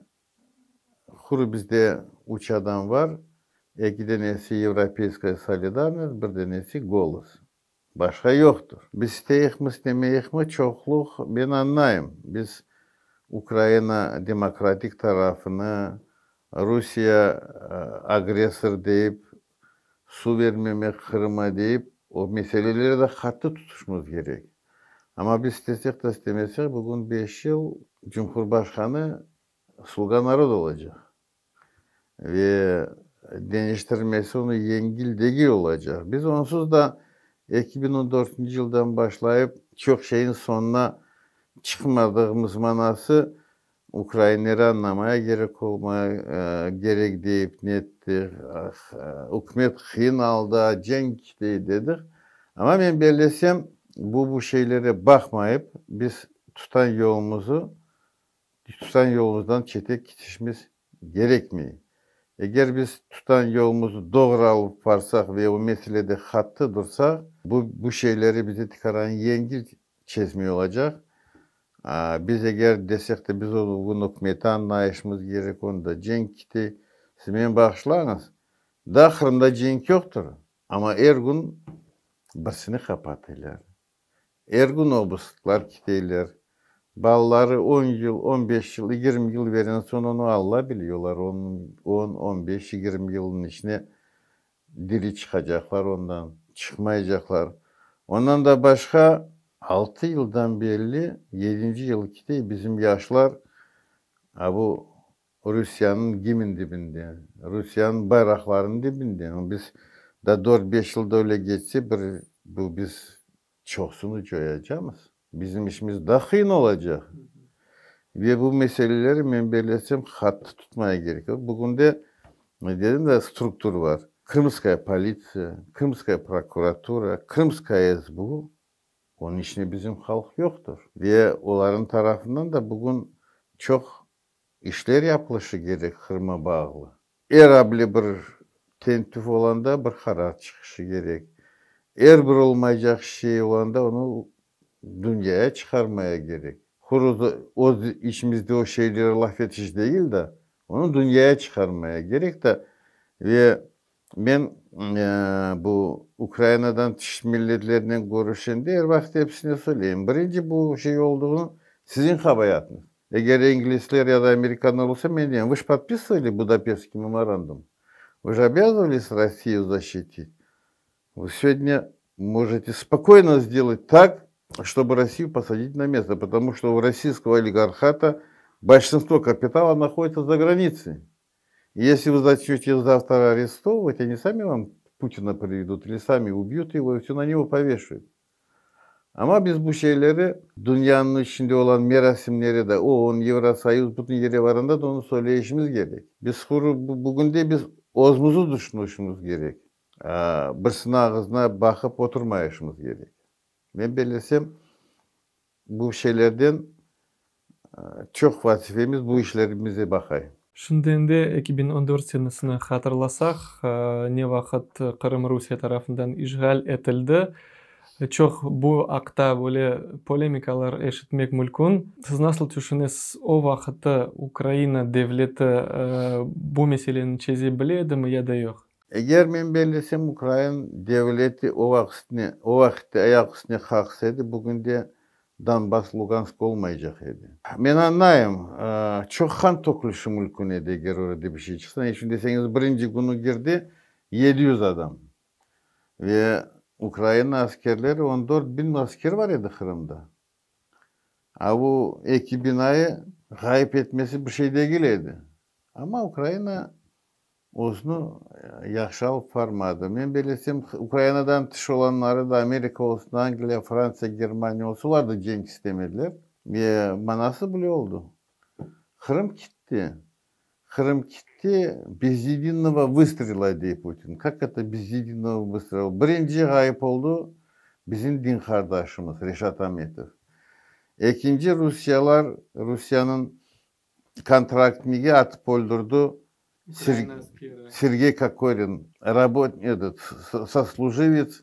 quru bizde üç adam bar, eki denesi Yevropeyskaya solidarnost, bir denesi Golos. Başqa yoqtır. Biz isteyikmi, istemeyikmi, çoqluq, men añlayım, biz Ukraina demokratik tarafını, Rusiye agressor deyip. Suv bermemek Qırıma deyip, o meseleleri de qattı tutuşmız kerek. Amma biz istesek de, istemesek, bugün beş yıl Cumhurbaşqanı Sluga naroda olacaq. Ve deñiştirmesi onı yengil degil olacaq. Biz onsuz da 2014 yıldan başlayıp çoq şeyin soñuna çıqmadığımız manası ukrainleri añlamaya kerek olmay, kerek deyip nettik, ükümet qıyın alda, cenk dey dedik. Amma men bellesem, bu bu şeylere baqmayıp, biz tutan yolumızı, tutan yolumızdan çete ketişimiz kerekmey. Eger biz tutan yolumızı doğru alıp barsaq ve o meselede qattı dursaq, bu bu şeyleri bize tikaran yengil çezmey olacaq. Biz eger desek de, biz bugün ükümeti añlayışımız kerek, onda cenk kete, siz meni bağışlañız, daa Qırımda cenk yoqtır, amma er kün birisini qapatıylar, er kün obısklar keteyler, balaları on yıl, 15 yıl, 20 yıl bergen soñ onı Alla bile, olar on, 15, 20 yılnıñ içine diri çıqacaqlar ondan, çıqmaycaqlar. Ondan da başqa 6 yıldan berli, yedinci yıl kete, bizim yaşlar a bu Rusiyanıñ gimn dibinde, Rusiyanıñ bayraqlarınıñ dibinde. Biz da 4-5 yılda öyle ketse, bir bu biz çoqsını coyacamız. Bizim işimiz daa qıyın olacaq. Ve bu meseleleri men bellesem qattı tutmaya kerek. Bugün de dedim da struktura bar. Krımskaya politsiya, Krımskaya prokuratura, Krımskaya SBU. Onıñ içinde bizim halq yoqtır. Ve olarnıñ tarafından da bugün çoq işler yapılışı kerek Qırıma bağlı. Er able bir tentüv olanda bir qarar çıqışı kerek. Er bir olmaycaq şey olanda onı dünyaya çıqarmaya kerek. Quru öz içimizde o şeyleri laf etiş degil de, onı dünyaya çıqarmaya kerek de. Ve men bu Ukrainadan tış milletlernen körüşkende er vaqıt episine söyleyim. Birinci bu şey olduğunu siziñ qabaatınız. Eger ingilisler ya da amerikanlar olsa, men deyim, вы ж подписывали Будапештский меморандум. Вы же обязывались Россию защитить. Вы сегодня можете спокойно сделать так, чтобы Россию посадить на место, потому что у российского олигархата большинство капитала находится за границей. И если вы начнете завтра арестовывать, они сами вам Путина приведут или сами убьют его и все на него повешают. Amma biz bu şeyleri dünyanıñ içinde olan merasimleri de OON, Евросоюз, bütün yere varanda da onı söyleyişimiz kerek. Biz bugün de biz özümizni düşünüşimiz kerek. Birisiniñ ağızına baqıp oturmayışımız kerek. Men bellesem, bu şeylerden çoq vazifemiz bu işlerimize baqay. Şimdi endi 2014 senesini hatırlasaq, ne vaqıt Qırım Rusiye tarafından işğal etildi, çoq bu aqta böyle polemikalar eşitmek mümkün. Siz nasıl tüşünesiz, o vaqıtta Ukraina devleti bu meseleni çeze bile edimi ya da yoq? Eger men bellesem, Ukrain devleti o vaqıtne, o vaqıtta ayaq üstüne qalqsa edi, bugün de Donbass, Lugansk olmaycaq edi. Men añlayım, çoq qan tökülişi mümkün edi, eger öyle bir şey çıqsa. Ne içün deseñiz, birinci künü kirdi 700 adam. Ve Ukraina askerleri 14 biñ asker bar edi Qırımda. A bu eki binayı ğayıp etmesi bir şey degil edi. Amma Ukraina özüni yahşı alıp barmadı. Men bellesem, Ukrainadan tış olanları da, Amerika olsun, Angliya, Fransiya, Germaniya olsun, olar da cenk istemediler. Ve manası bile oldı. Qırım gitti. Qırım gitti без единого выстрела, dey Putin. Как это без единого выстрела? Birinci ğayıp oldı bizim din qardaşımız Reşat Ametov. Ekinci Rusiyalar, Rusiyanıñ kontraktnigi atıp öldürdi Sergey Kokorin, работ, этот, сослуживец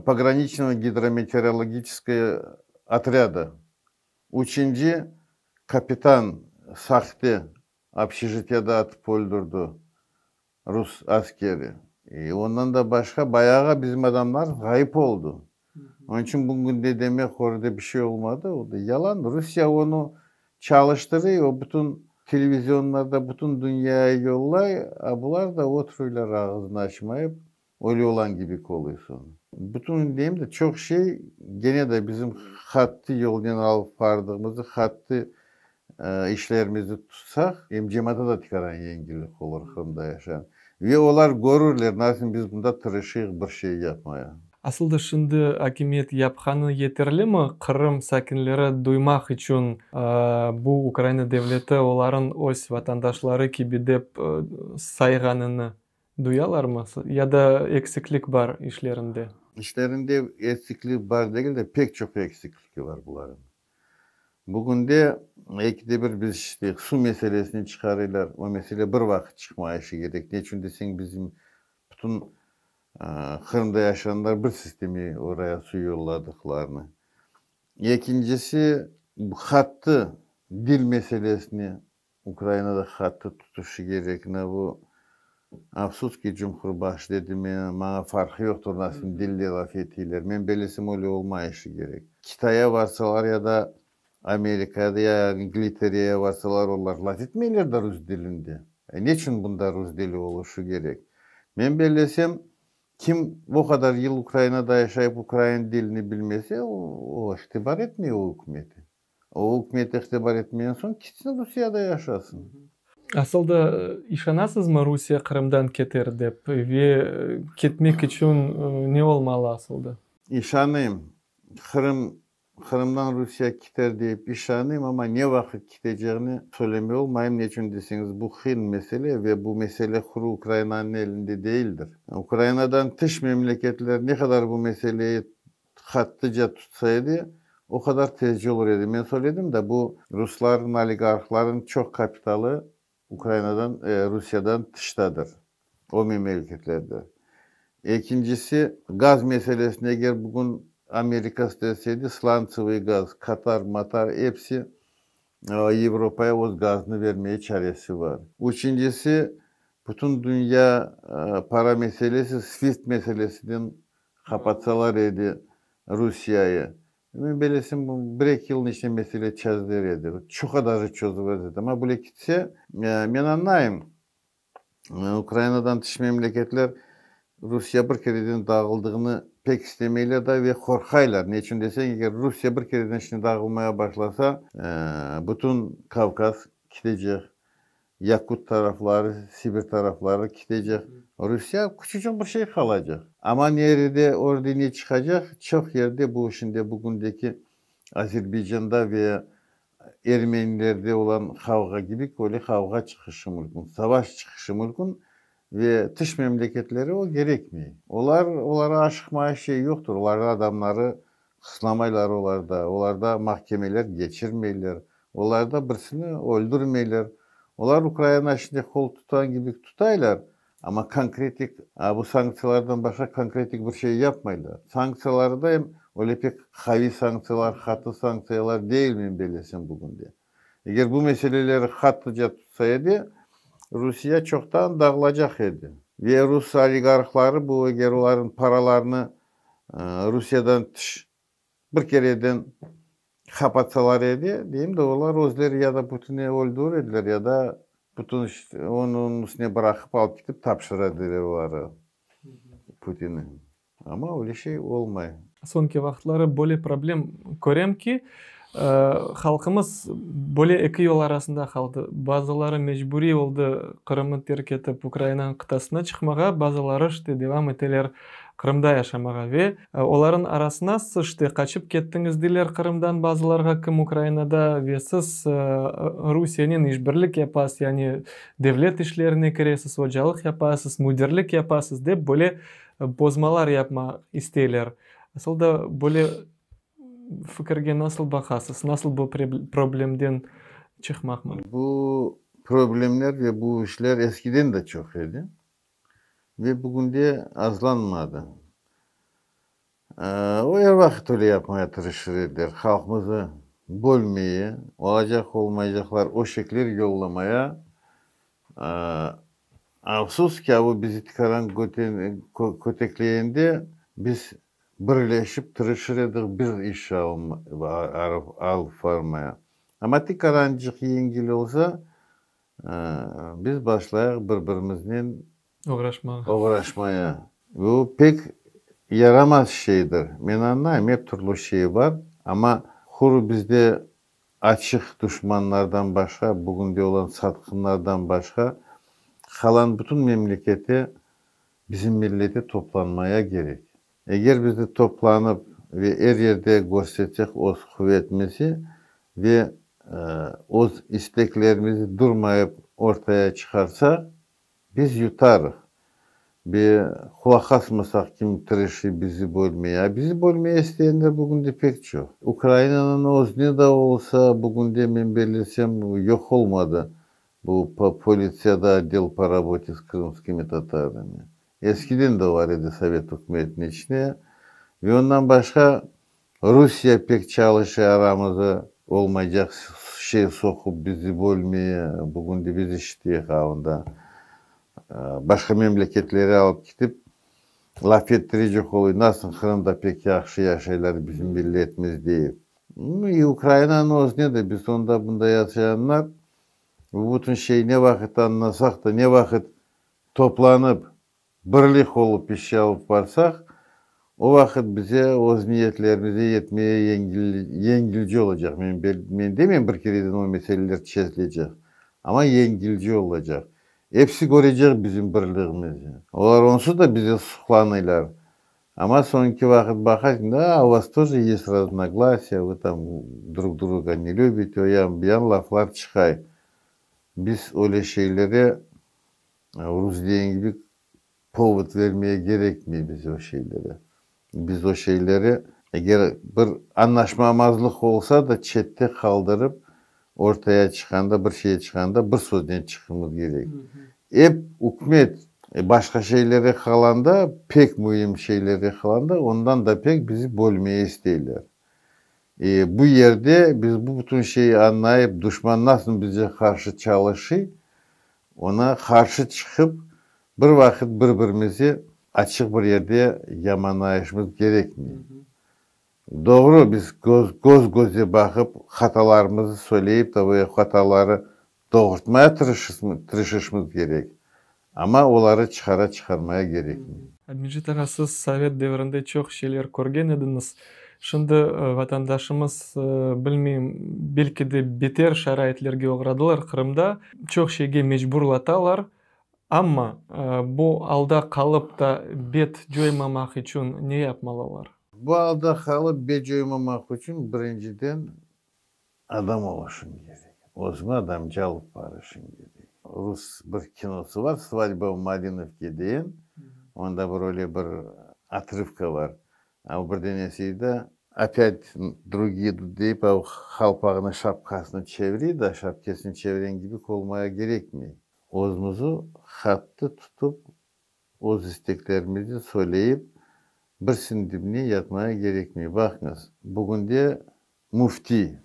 пограничного гидрометеорологического отряда. Üçünci kapitan sahte общежитияда atıp öldürdi rus askeri. E, ondan da başqa bayağı bizim adamlar ğayıp oldı. Onıñ içün bugün de demek orada bir şey olmadı. O da yalan. Rusiya onı çalıştırıyor, o bütün televizyonlarda bütün dünyaya yollay, a bular da oturıyorlar ağzını açmayıp. Öyle olan kibi oluysıñ. Bütün deyim de, çoq şey gene de bizim qattı yolnen alıp bardığımızı, qattı işlerimizni tutsaq, em cemaata da tikaran yengillik olur Qırımda yaşağan. Ve olar körürler, nasıl biz bunda tırışıyıq bir şey yapmaya. Asıl da şimdi akimiyet yapqanı yeterlimi Qırım sakinleri duymaq içün bu Ukraina devleti olarnıñ öz vatandaşları kibi dep sayğanını duyalarmı? Ya da eksiklik bar işlerinde? İşlerinde eksiklik bar degil de, pek çoq eksikligi bar bularnıñ. Bugünde ekide bir biz işte suv meselesini çıqarıylar. O mesele bir vaqıt çıqmayışı kerek. Neçün deseñ, bizim bütün Qırımda yaşağanlar bir sistemi oraya suv yolladıqlarını. Ekincisi, qattı dil meselesini Ukrainada qattı tutuşı kerek. Bu, afsus ki, Cumhurbaşı dedi, maña farqı yoqtır, nasıl dilde laf eteyler. Men bilesem, öyle olmayışı kerek. Kitaya varsalar ya da Amerikada ya İngiltereye varsalar, olar laf etmeyler da rus dilinde. Neçün bunda rus dili oluşı kerek? Men bilesem, kim o qadar yıl Ukrainada yaşayıp ukrain dilini bilmese, o itibar etmey o ükümeti. O ükümet itibar etmegen soñ, ketsin Rusiyada yaşasın. Asıl da işanasızmı Rusiye Qırımdan keter dep ve ketmek içün ne olmalı asıl da? İşanayım. Qırım, Qırımdan Rusiye keter dep işanayım, amma ne vaqıt ketecegini söylemey olmayım. Neçün deseñiz, bu qıyın mesele ve bu mesele quru Ukrainanıñ elinde değildir. Ukrainadan tış memleketler ne qadar bu meseleyi qattıca tutsa edi, o qadar tezce olur edi. Men söyledim de, bu ruslarnıñ, oligarhlarnıñ çoq kapitalı Ukrainadan, Rusiyadan tıştadır. O memleketlerde. Ekincisi, gaz meselesine eger bugün Amerika isteseydi, сланцевый gaz, Katar, Matar episi Avropaya öz gazını vermeye çaresi var. Üçüncisi, bütün dünya para meselesi, SWIFT meselesinden qapatsalar edi Rusiyayı. Men bilesem, bir-eki yılnıñ içinde mesele çezilir edi. Çoq даже çözülür edi. Amma böyle ketсе, men añlayım, Ukrainadan tış memleketler Rusiye bir kereden dağıldığını pek istemeyler da ve qorqaylar. Neçün deseñ, eger Rusiye bir kereden içine dağılmaya başlasa, bütün Kavkaz ketecek, Yakut tarafları, Sibir tarafları ketecek. Rusiye küçücük bir şey qalacaq. Amma nerede orada ne çıqacaq? Çoq yerde bu şimdi bugündeki Azerbaycanda ve Ermenilerde olan qavğa kibi öyle qavğa çıqışı mümkün, savaş çıqışı mümkün ve tış memleketleri o gerekmey. Olar, olara aşıqmaya şey yoqtır. Olarda adamları qıslamaylar olarda, olarda mahkemeler geçirmeyler, olarda birisini öldürmeyler. Olar Ukraina içinde qol tutan kibi tutaylar, amma konkretik bu sanktsiyalardan başqa konkretik bir şey yapmaylar. Sanktsiyaları da em öyle pek qaviy sanktsiyalar, qattı sanktsiyalar değil men bilesem bugünde. Eger bu meseleleri qattıca tutsa edi, Rusiye çoqtan dağılacaq edi. Ve rus oligarhları bu eger olarnıñ paralarını Rusiyadan tış bir kereden qapatsalar edi, deyim de, olar özleri ya da Putinni öldürir ediler, ya da bütün onıñ üstüne bıraqıp alıp ketip tapşıra ediler oları Putinni. Amma öyle şey olmay. Soñki vaqıtları böyle problem körem ki, halqımız böyle eki yol arasında qaldı. Bazıları mecburiy oldı Qırımnı terk etip Ukrainanıñ qıtasına çıqmağa, bazıları işte devam eteler Qırımda yaşamağa. Ve olarnıñ arasına siz işte qaçıp kettiñiz deyler Qırımdan bazılarğa, kim Ukrainada ve siz Rusiyenen işbirlik yapasız, yani devlet işlerine kiresiz, ocalıq yapasız, müdirlik yapasız dep böyle bozmalar yapmaq isteyler. Asıl da böyle fikirge nasıl baqasız? Nasıl bu problemden çıqmaq mümkün? Bu problemler ve bu işler eskiden de çoq edi ve bugün de azlanmadı. O er vaqıt öyle yapmaya tırışır ediler. Halqımıznı bölmeye, olacaq olmayacaqlar öşekler yollamaya. Afsus ki, bu bizi tikaran kötekleyende biz birleşip tırışır edik bir iş alıp varmaya. Amma tikarancıq yengil olsa, biz başlayıq bir-birimiznen oğraşmağa. Oğraşmaya. Bu pek yaramaz şeydir. Men añlayım, ep türlü şey bar, amma quru bizde açıq duşmanlardan başqa, bugünde olan satqınlardan başqa, qalan bütün memlekete, bizim millete toplanmaya kerek. Eger bizde toplanıp ve er yerde körsetsek öz quvetimizi ve öz isteklerimizi durmayıp ortaya çıqarsaq, biz yutarıq. Ve qulaq asmasaq kim tırışıy bizi bölmeye. A bizi bölmeye isteyenler bugünde pek çoq. Ukrainanıñ özüne da olsa, bugünde men bellesem yoq olmadı bu politsiyada otdel po rabote s krımskimi tatarami. Eskiden de bar edi sovet ükümetiniñ içine. Ve ondan başqa Rusiye pek çalışa aramıza olmaycaq şey soqup bizi bölmeye, bugünde biz işiteyik onda başqa memleketlere alıp ketip laf ettirecek oluy, nasıl Qırımda pek yahşı yaşaylar bizim milletimiz deyip. И Ukrainanıñ özüne de biz onda bunda yaşayanlar bu bütün şey ne vaqıt añlasaq da, ne vaqıt toplanıp birlik olıp iş alıp barsaq, o vaqıt bize öz niyetlerimize yetmeye yengilce olacaq. Men demeyim bir kereden o meseleler çezilecek, amma yengilce olacaq. Episi körecek bizim birligimizni. Olar onsuz da bize suqlanıylar. Amma soñki vaqıt baqasıñ, da, u вас тоже есть разногласия, вы там друг друга не любите, o yan bu yan laflar çıqay. Biz öyle şeylere, rus degen kibi, povod vermeye kerekmey biz o şeylere. Biz o şeyleri, eger bir añlaşmamazlıq olsa da, çette qaldırıp, ortaya çıqqanda, bir şey çıqqanda bir söznen çıqmamız kerek. Ep ükümet başqa şeylere qalanda, pek müim şeylere qalanda, ondan da pek bizi bölmeye isteyler. Bu yerde biz bu bütün şeyi añlayıp, duşman nasıl bize qarşı çalışıy, oña qarşı çıqıp, bir vaqıt bir-birimizi açıq bir yerde yamanayışımız kerekmey. Doğru, biz köz közge baqıp, hatalarımızı söyleyip, tabi hataları doğurtmaya tırışışımız kerek. Amma oları çıqara çıqarmaya kerekmey. Abmecit ağa, siz sovet devrinde çoq şeyler körgen ediñiz. Şimdi vatandaşımız, bilmeyim, belki de beter şaraitlerge oğradılar Qırımda. Çoq şeyge mecburlatalar. Amma bu alda qalıp da bet coymamaq içün ne yapmalılar? Bu alda qalıp bet coymamaq içün birinciden adam oluşıñ kerek. Özüñi adamca alıp barışıñ kerek. Rus bir kinosı bar, Svadba v Malinovке degen, onda bir öyle bir otrıvka bar. A bir denesi de opять drugiye deyip, qalpağını, şapkasını çeviriy da, şapkasını çeviren kibi olmaya kerekmey. Özümüzü qattı tutıp, öz isteklerimizni söyleyip, birisiniñ dibine yatmaya kerekmey. Baqıñız, bugünde müfti,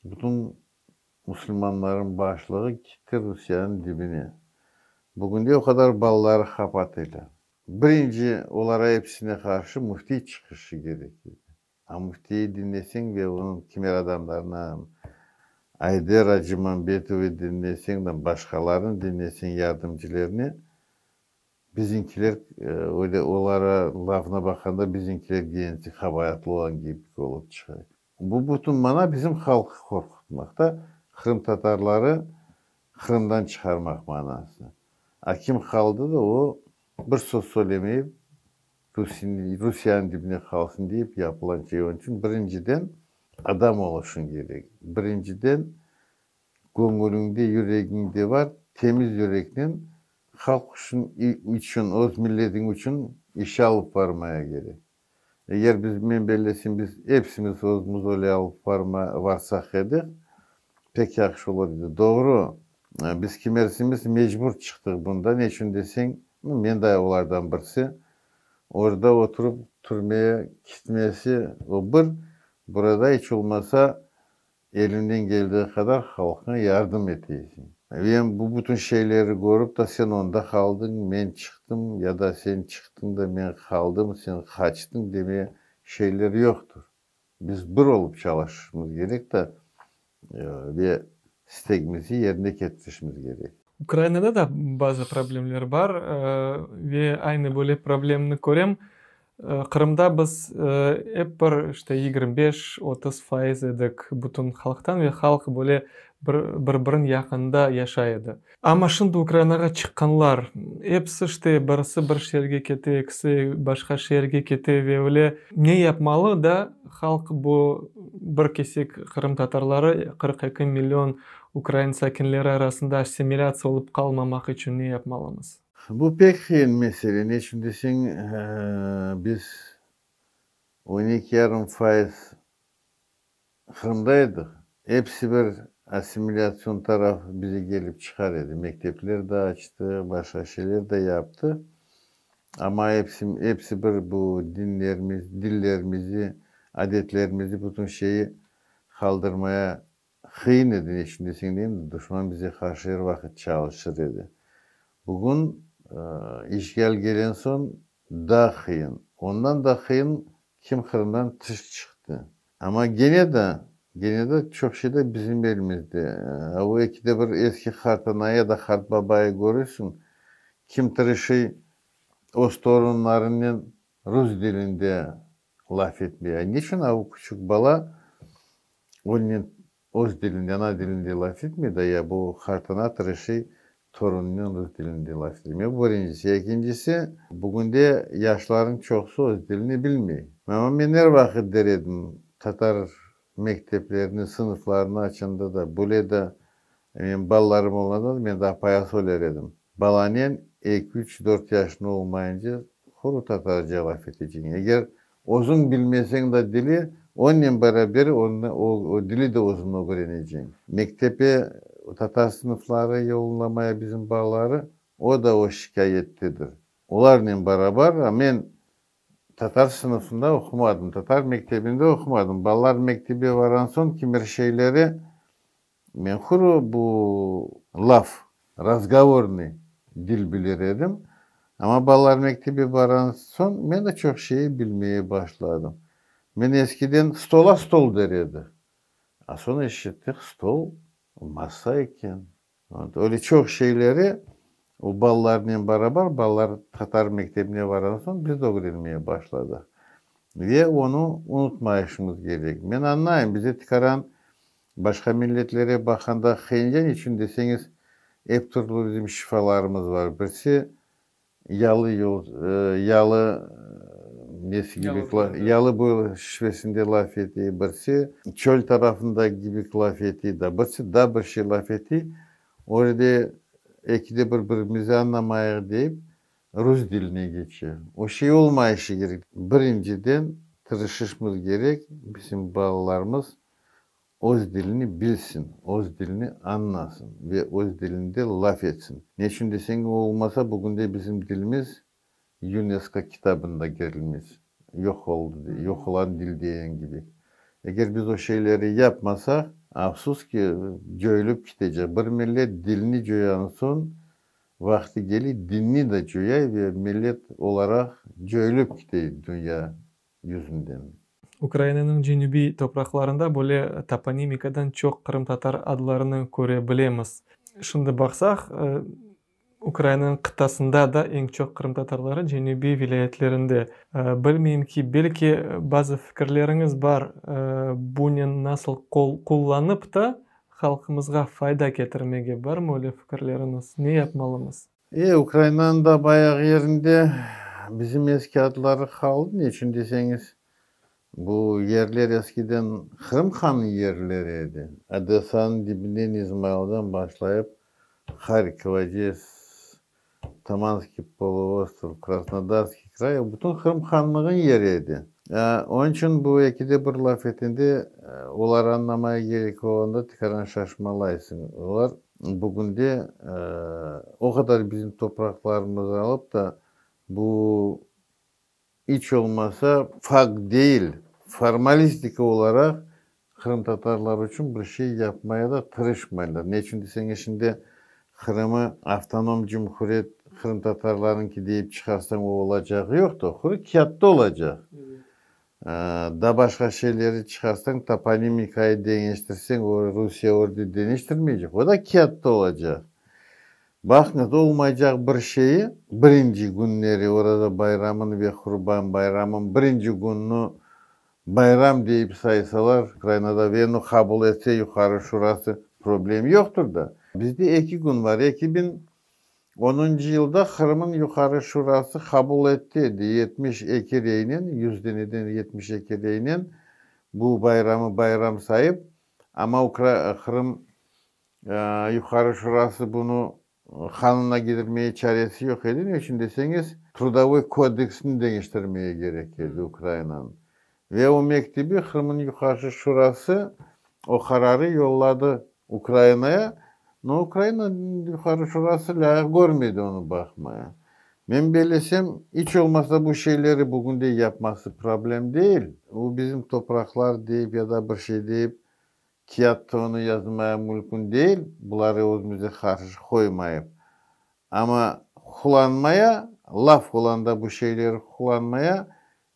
bütün musulmanlarnıñ başlığı ketti Rusiyeniñ dibine. Bugünde o qadar balaları qapatıylar. Birinci olara episine qarşı müfti çıqışı kerek edi. A müftiyi diñleseñ ve onıñ kimer adamlarına, Ayder Acimambetovı diñleseñ da, başqalarını diñleseñ, yardımcılarını, bizimkiler öyle olara lafına baqqanda bizimkiler gençlik qabaatlı olğan kibi olıp çıqa. Bu bütün mana bizim halqı qorqutmaqta, qırımtatarları Qırımdan çıqarmaq manası. A kim qaldı da, o bir söz söylemeyip, Rusiyeniñ dibine qalsın deyip yapılan şey. Onıñ içün birinciden adam oluşıñ kerek. Birinciden göñüliñde, yüregiñde bar temiz yüreknen halq içün, öz milletiñ içün iş alıp barmaya kerek. Eger biz, men bellesem, biz epsimiz özümiz öyle alıp barsaq edik, pek yahşı olur edi. Doğru, biz kimersimiz mecbur çıqtıq bunda. Ne içün deseñ, men de olardan birisi. Orada oturıp türmeye ketmesi o bir, burada iç olmasa elinden keldiği qadar halqına yardım eteysiñ. Ve bu bütün şeyleri körip da sen onda qaldıñ, men çıqtım, ya da sen çıqtıñ da men qaldım, sen qaçtıñ deme şeyler yoqtır. Biz bir olıp çalışışımız kerek da ve istegimizi yerine ketirişimiz kerek. Ukrainada da bazı problemler bar ve aynı böyle problemni körem. Qırımda biz ep bir işte 25, 30% edik bütün halqtan ve halq böyle bir-biriniñ yaqınında yaşay edi. Amma şimdi Ukrainağa çıqqanlar, episi işte birisi bir şeerge kete, ekisi başqa şeerge kete ve öyle ne yapmalı da halq bu bir kesek qırımtatarları 42 million ukrain sakinleri arasında assimilâtsiya olıp qalmamaq içün ne yapmalımız? Bu pek qıyın mesele. Ne içün deseñ, biz 12 yarım fayız Qırımda edik. Episi bir assimilâtsion taraf bize kelip çıqar edi. Mektepler de açtı, başqa şeyler de yaptı. Amma episi, episi bir bu dinlerimiz, dillerimizi, adetlerimizi, bütün şeyi qaldırmaya qıyın edi. Ne içün deseñ, deyim, duşman bize qarşı er vaqıt çalışır edi. Bugün işğal kelgen soñ daa qıyın. Ondan da qıyın kim Qırımdan tış çıqtı. Amma gene de, gene de çoq şey de bizim elimizde. O ekide bir eski qartana ya da qartbabayı körürsüñ, kim tırışıy öz torunlarınen rus tilinde laf etmeye. Niçün o küçük bala onen öz tilinde, ana tilinde laf etmey de, ya bu qartana tırışıy torunınen rus tilinde laf etmey. Bu birincisi. Ekincisi, bugünde yaşlarnıñ çoqusı öz tilini bilmey. Amma men er vaqıt der edim, tatar mekteplerini, sınıflarını açanda da, böyle de men balalarım olğanda da men de apaya söyler edim. Balanen 2, 3, 4 yaşında olmayınca quru tatarca laf eteceñ. Eger özüñ bilmeseñ de dili, onen beraber onı, o, o dili de özüñ ögreneceñ. Mektepe tatar sınıfları yollamaya bizim balaları, o da o şikâyettedir. Olarnen beraber men tatar sınıfında oqumadım, tatar mektebinde oqumadım. Balalar mektebe barğan soñ kimer şeyleri men quru bu laf, razgovorный dil bilir edim. Amma balalar mektebe barğan soñ men de çoq şeyi bilmeye başladım. Men eskiden stola stol der edi. A soñ eşittik stol masa eken. Öyle çoq şeyleri o balalarnen beraber, balalar tatar mektebine barğan soñ biz de ögrenmeye başladıq. Ve onı unutmayışımız kerek. Men añlayım, bize tikaran başqa milletlere baqqanda qıyın içün deseñiz, ep türlü bizim şifalarımız var. Birisi yalı yol, yalı nesi kibi, yalı boyu şivesinde laf ete, birisi çöl tarafında kibi laf ete, da birisi da bir şey laf ete. Orada ekide bir birimizi añlamayıq deyip rus diline keçe. O şey olmayışı kerek. Birinciden tırışışımız kerek, bizim balalarımız öz dilini bilsin, öz dilini añlasın ve öz tilinde laf etsin. Ne içün deseñ, olmasa bugünde bizim dilimiz UNESCO kitabında kirilmez. Yoq oldı, yoq olğan dil degen kibi. Eger biz o şeyleri yapmasaq, afsus ki, coyulıp ketecek. Bir millet dilini coyğan soñ, vaqtı kelip dinni de coyay ve millet olaraq coyulıp kete dünya yüzünden. Ukrainanıñ cenübiy topraqlarında böyle toponimikadan çoq qırımtatar adlarını köre bilemiz. Şimdi baqsaq, Ukrainanıñ qıtasında da eñ çoq qırımtatarları cenübiy vilâyetlerinde. Bilmeyim ki, belki bazı fikirleriñiz bar, bunen nasıl qullanıp da halqımızğa fayda ketirmege, barmı öyle fikirleriñiz? Ne yapmalımız? Ukrainanıñ da bayağı yerinde bizim eski adları qaldı. Ne içün deseñiz, bu yerler eskiden Qırım hanıñ yerleri edi. Odessanıñ dibinden İzmaildan başlayıp Харьков, Одесса, Таманский полуостров, Краснодарский край bütün Qırım hanlığınıñ yeri edi. Onıñ içün bu ekide bir laf etkende olar añlamaya kerek olğanda tikaran şaşmalaysıñ. Olar bugünde o qadar bizim topraqlarımızı alıp da bu iç olmasa fakt değil, formalistika olaraq qırımtatarlar içün bir şey yapmaya da tırışmaylar. Ne içün deseñiz, şimdi Qırımı avtonom cumhuriyet qırımtatarlarınki deyip çıqarsañ, o olacağı yoq da, quru kâğıtta olacaq. Da başqa şeyleri çıqarsañ, toponimikayı deñiştirseñ, o Rusiye orada deñiştirmeycek, o da kâğıtta olacaq. Baqıñız, olmaycaq bir şeyi, birinci künleri Oraza bayramını ve Qurban bayramın birinci kününi bayram deyip saysalar Ukrainada ve onı qabul etse Yuqarı Şurası, problem yoqtır da. Bizde eki kün var. 2010-cı yılda Qırımnıñ Yuqarı Şurası qabul etti edi 72 reynen, 100 deneden 72 reynen bu bayramı bayram sayıp, amma Qırım Yuqarı Şurası bunı qanunğa ketirmege çaresi yoq edi. Ne içün deseñiz, Trudovoy kodeksini deñiştirmege kerek edi Ukrainanıñ. Ve o mektibi Qırımnıñ Yuqarı Şurası o qararı yolladı Ukrainaya, no Ukraina Yuqarı Şurası lâyıq körmedi onı baqmaya. Men bellesem, iç olmasa bu şeyleri bugünde yapması problem değil. O bizim topraqlar deyip ya da bir şey deyip, kâğıtta onı yazmaya mümkün değil, buları özümüzge qarşı qoymayıp. Amma qullanmaya, laf olanda bu şeyleri qullanmaya,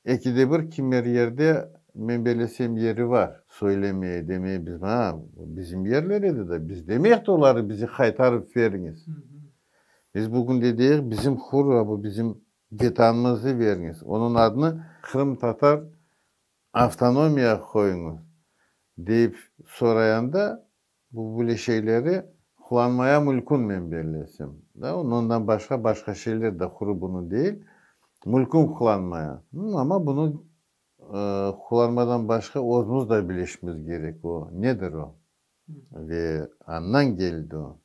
ekide bir kimer yerde, men bellesem, yeri bar. Söylemeye, demeye biz, ha, bizim yerler edi da, biz demeyik de oları bize qaytarıp veriñiz. Biz bugün de deyik, bizim hur, bu bizim vetanımızı veriñiz. Onıñ adını Qırımtatar avtonomiya qoyuñız deyip sorayanda, bu böyle şeyleri qullanmaya mümkün men bellesem. Da, ondan başqa başqa şeyler de quru bunı değil, mümkün qullanmaya. Amma bunı qullanmadan başqa özümüz de bilişimiz kerek o. Nedir o? Ve andan keldi o.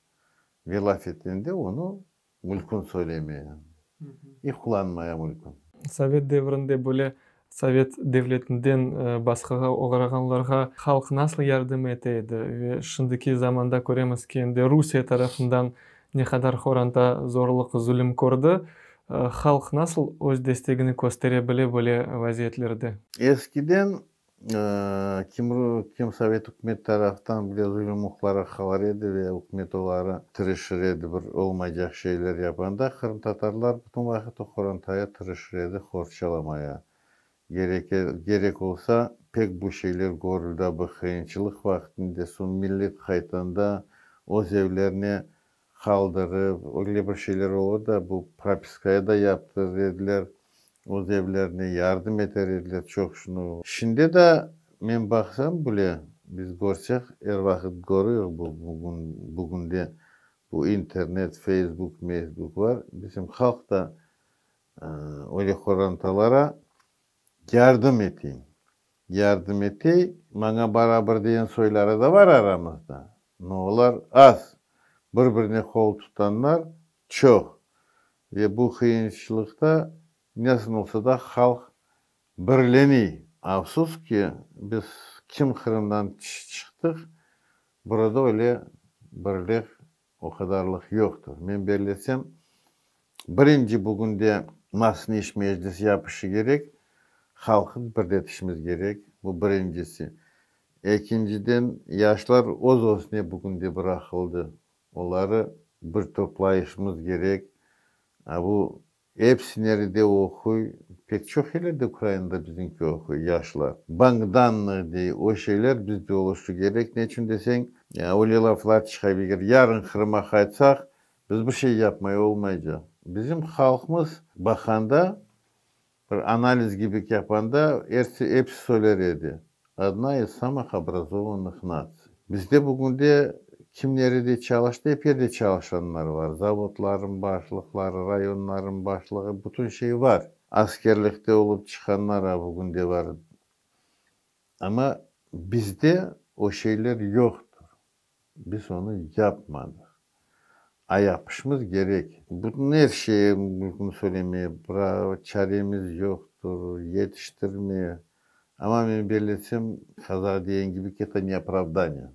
Ve laf etkende onı mümkün söylemeye. İ qullanmaya mümkün. Sovet devrinde böyle sovet devletinden basqığa oğrağanlarğa halq nasıl yardım ete edi? Ve şimdiki zamanda köremiz ki, endi Rusiye tarafından ne qadar qoranta zorluq, zulüm kördi. Halq nasıl öz destegini köstere bile böyle vaziyetlerde? Eskiden kim, kim Sovet ükümet taraftan bile zulümlıqlara qalar edi ve ükümet oları tırışır edi bir olmaycaq şeyler yapanda, qırımtatarlar bütün vaqıt o qorantaya tırışır edi qorçalamaya. Gerek, gerek olsa, pek bu şeyler körüldi bu qıyınçılıq vaqtında, soñ millet qaytanda öz evlerine qaldırıp, öyle bir şeyler olur da, bu propiskaya da yaptırır ediler, öz evlerine yardım eter ediler çoq şunu. Şimdi de men baqsam bile, biz körsek, er vaqıt körüyoruz bu bugün, bugünde bu internet, Facebook, Mecbuk var. Bizim halq da öyle qorantalara yardım eteyim. Yardım etey, maña barabar degen soyları da var aramızda. No olar az. Bir-birine qol tutanlar çoq. Ve bu qıyınçılıqta nasıl olsa da halq birleniy. Afsus ki, biz kim Qırımdan çıqtıq, burada öyle birlik o qadarlıq yoqtır. Men bellesem, birinci bugünde Masın iş meclisi yapışı kerek, halqı birletişimiz kerek, bu birincisi. Ekinciden, yaşlar öz özüne bugünde bıraqıldı. Oları bir toplayışımız kerek. A bu episi nerede oquy, pek çoq yerlerde Ukrainada bizimki oquy yaşlar. Bank данных dey, o şeyler bizde oluşu kerek. Ne içün deseñ, öyle laflar çıqa, eger yarın Qırımğa qaytsaq, biz bir şey yapmay olmaycaq. Bizim halqımız baqanda, bir analiz kibi yapqanda, episi söyler edi. Одна из самых образованных наций. Bizde bugünde kim nerede çalıştı, ep yerde çalışanlar var. Zavodların başlıqları, rayonların başlığı, bütün şey var. Askerlikte olıp çıqqanlar bugünde var. Amma bizde o şeyler yoqtır. Biz onı yapmadıq. A yapışımız kerek. Bütün er şeyi mümkün söylemeye, çaremiz yoqtır, yetiştirmeye. Amma men bellesem, qazaq degen kibi, это не оправдание.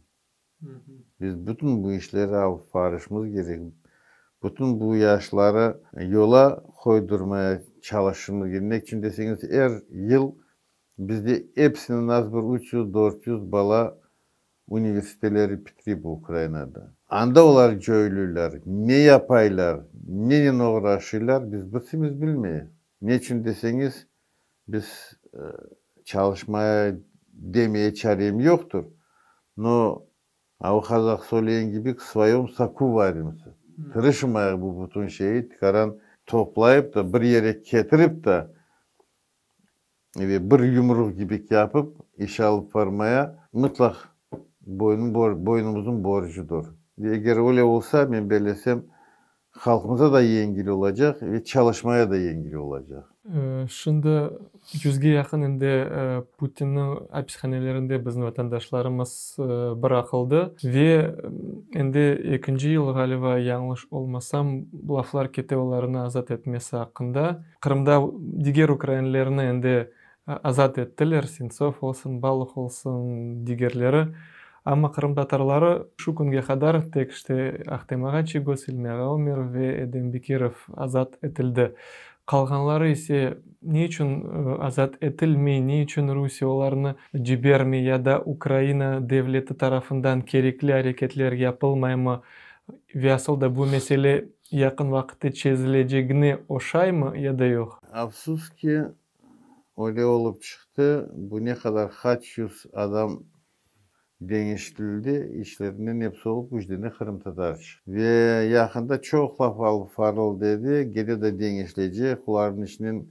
Biz bütün bu işleri alıp barışımız kerek. Bütün bu yaşları yola qoydurmaya çalışışımız kerek. Ne içün deseñiz, er yıl bizde episinden az bir 300-400 bala universitetleri bitirip Ukrainada. Anda olar coyulırlar, ne yapaylar, nenen oğraşırlar, biz birisimiz bilmeyik. Ne içün deseñiz, biz çalışmaya demeye çarem yoqtır. Но, а o qazaq söylegen kibi, в своем соку варимся. Tırışmayıq bu bütün şeyi tikaran toplayıp da bir yere ketirip da ve bir yumruq kibik yapıp iş alıp barmaya mıtlaq boynumıznıñ borcudır. Ve eger öyle olsa, men bellesem, halqımıza da yengil olacaq ve çalışmaya da yengil olacaq. Şimdi yüzge yaqın endi Putinniñ apishanelerinde bizim vatandaşlarımız bıraqıldı ve endi ekinci yıl, ğaliba, yañlış olmasam, laflar kete olarnı azat etmesi aqqında. Qırımda diger ukrainlerni endi azat ettiler, Sentsov olsun, Baluh olsun, digerleri. Amma qırımtatarları şu künge qadar tek işte Ahtem ağa Çiygoz, İlmi ağa Ümerov ve Edem Bekirov azat etildi. Qalğanları ise ne içün azat etilmey, ne içün Rusiye olarnı cibermey ya da Ukraina devleti tarafından kerekli areketler yapılmaymı ve asıl da bu mesele yaqın vaqıtte çezilecegine oşaymı ya da yoq? Afsus ki, öyle olıp çıqtı, bu ne qadar qaç yüz adam deñiştirildi, içlerinden episi olıp üç dane qırımtatar çıqtı. Ve yaqında çoq laf alıp varıldı edi, gene de deñişilecek, olarnıñ içinden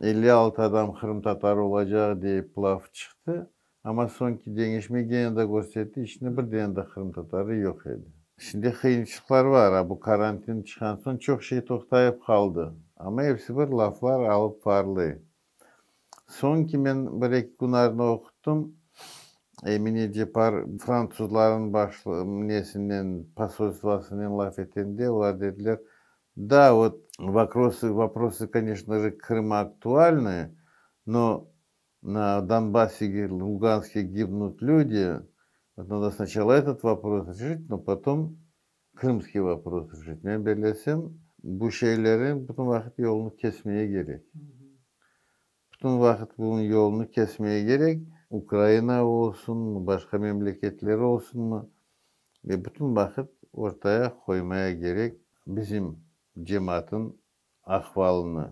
56 adam qırımtatar olacaq deyip laf çıqtı. Amma soñki deñişme gene de körsetti, içinde bir dane de qırımtatarı yoq edi. Şimdi qıyınçılıqlar bar, a bu karantin çıqqan soñ çoq şey toqtayıp qaldı. Amma episi bir laflar alıp varıldı. Soñki men bir-eki kün ardı oquttım, Emine Cepar fransuzlarnıñ başlı nesinen, posolstvosınen laf etende, olar dediler, da, vot, vопросы, вопросы, конечно же, Крыма актуальны, но на Донбассе, Луганске гибнут люди, вот надо сначала этот вопрос решить, но потом крымский вопрос решить. Men bellesem, bu şeylerin bütün vaqıt yolunı kesmeye kerek. Bütün vaqıt bunıñ yolunı kesmeye kerek. Ukraina olsunmı, başqa memleketler olsunmı, ve bütün vaqıt ortaya qoymaya kerek bizim cemaatın ahvalını.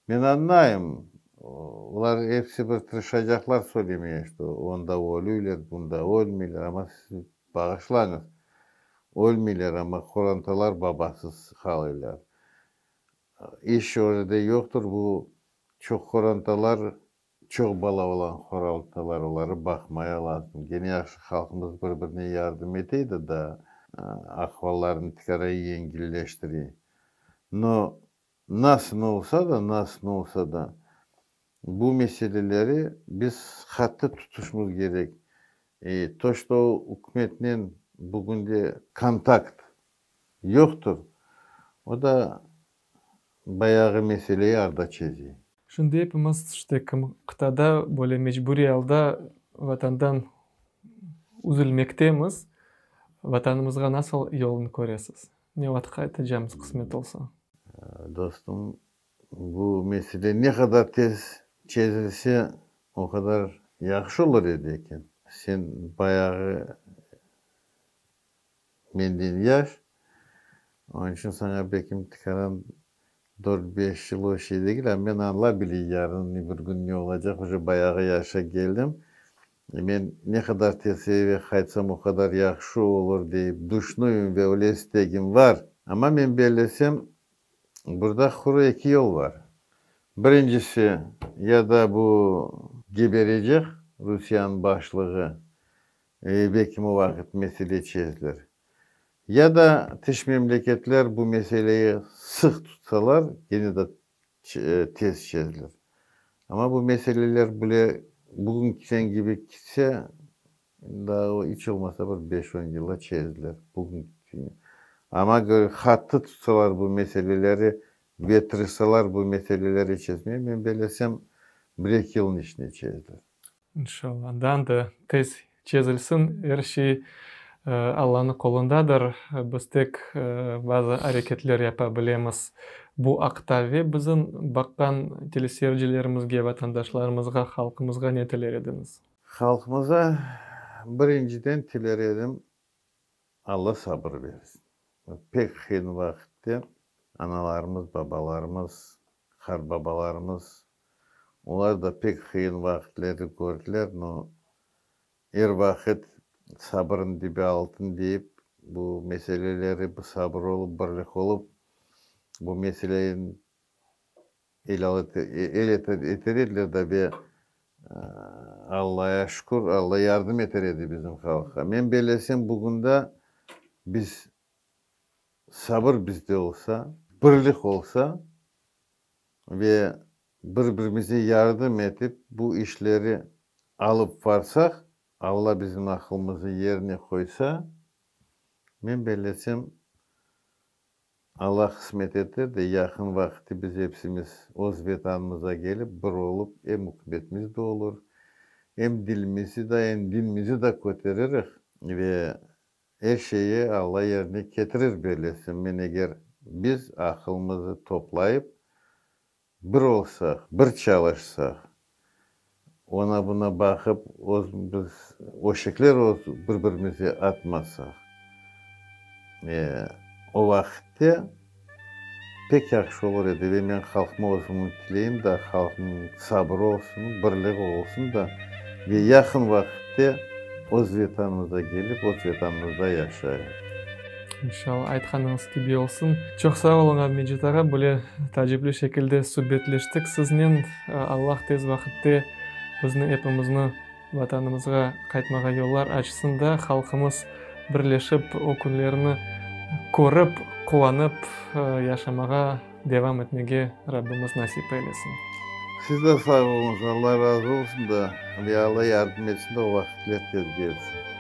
Men añlayım, olar episi bir tırışacaqlar söylemeye, что onda ölüyler, bunda ölmeyler, amma siz bağışlañız, ölmeyler, amma qorantalar babasız qalırlar. İş orada yoqtır, bu çoq qorantalar, çoq bala olan qorantalar, oları baqmaya lazım. Gene yahşı halqımız bir-birine yardım eteydi da, ahvallarını tekrar yengilleştire. Но nasıl olsa da, nasıl olsa da, bu meseleleri biz qattı tutuşumız kerek. И то, что ükümetnen bugünde kontakt yoqtır, o da bayağı meseleyi arda çeze. Şimdi epimiz işte kim qıtada böyle mecburiy alda vatandan üzülmektemiz. Vatanımızğa nasıl yolun köresiz? Ne vaqıt qaytacağımız qısmet olsa? Dostum, bu mesele ne qadar tez çezilse, o qadar yahşı olur edi eken. Sen bayağı menden yaş, onıñ içün saña belkim tikaran 4-5 yıl o şey degil, amma men añlay bileyim yarın bir kün ne olacaq, уже bayağı yaşa keldim. Men ne qadar tez eve qaytsam, o qadar yahşı olur deyip düşünüyüm ve öyle istegim bar. Amma men bellesem, burada quru eki yol bar. Birincisi, ya da bu geberecek Rusiyanıñ başlığı, belki o vaqıt mesele çezilir. Ya da tış memleketler bu meseleyi sıq tutsalar, gene de tez çezilir. Amma bu meseleler bile bugünkiden kibi kitse, daa iç olmasa bir 5-10 yılda çezilir. Bugün amma qattı tutsalar bu meseleleri ve tırışsalar bu meseleleri çezmeye, men bellesem, bir-eki yılnıñ içinde çezilir. İnşallah. Daa da tez çezilsin. Er şey Allanıñ qolundadır. Biz tek bazı areketler yapa bilemiz bu aqta ve bizim baqqan teleseyircilerimizge, vatandaşlarımızğa, halqımızğa ne tiler ediñiz? Halqımıza birinciden tiler edim, Alla sabır bersin. Pek qıyın vaqıtte analarımız, babalarımız, qartbabalarımız, olar da pek qıyın vaqıtlerni kördiler, но er vaqıt sabırnıñ dibi altın deyip. Bu meseleleri sabır olıp, birlik olıp, bu meseleni el eter ediler da ve Allaya şükür, Alla yardım eter edi bizim halqqa. Men bellesem, bugün da biz sabır bizde olsa, birlik olsa ve bir-birimize yardım etip bu işleri alıp barsaq, Alla bizim aqılımızı yerine qoysa, men bellesem, Alla qısmet eter de, yaqın vaqıtte biz epsimiz öz Vetanımıza kelip, bir olıp, em ükümetimiz de olur, em dilimizi de, em dinimizi de köteririk ve er şeyi Alla yerine ketirir, bellesem men, eger biz aqılımızı toplayıp, Bir olsaq, bir çalışsaq, ona-buna baqıp, öz biz öşekler öz bir-birimize atmasaq, o vaqıtte pek yahşı olur edi ve men halqıma özümniñ tileyim da, halqımnıñ sabırı olsun, birliği olsun da ve yaqın vaqıtte öz Vetanımıza kelip, öz Vetanımızda yaşayıq. İnşallah, aytqanıñız kibi olsun. Çoq sağ oluñ, Abmecit ağa, böyle taacipli şekilde subetleştik siznen. Allah tez vaqıtte bizni epimizni Vatanımızğa qaytmağa yollar açsın da, halqımız birleşip o künlerni körip, quvanıp yaşamağa devam etmege Rabbimiz nasip eylesin. Siz de sağ oluñız, Alla razı olsun da, ve Alla yardım etsin de o vaqıtler tez kelsin.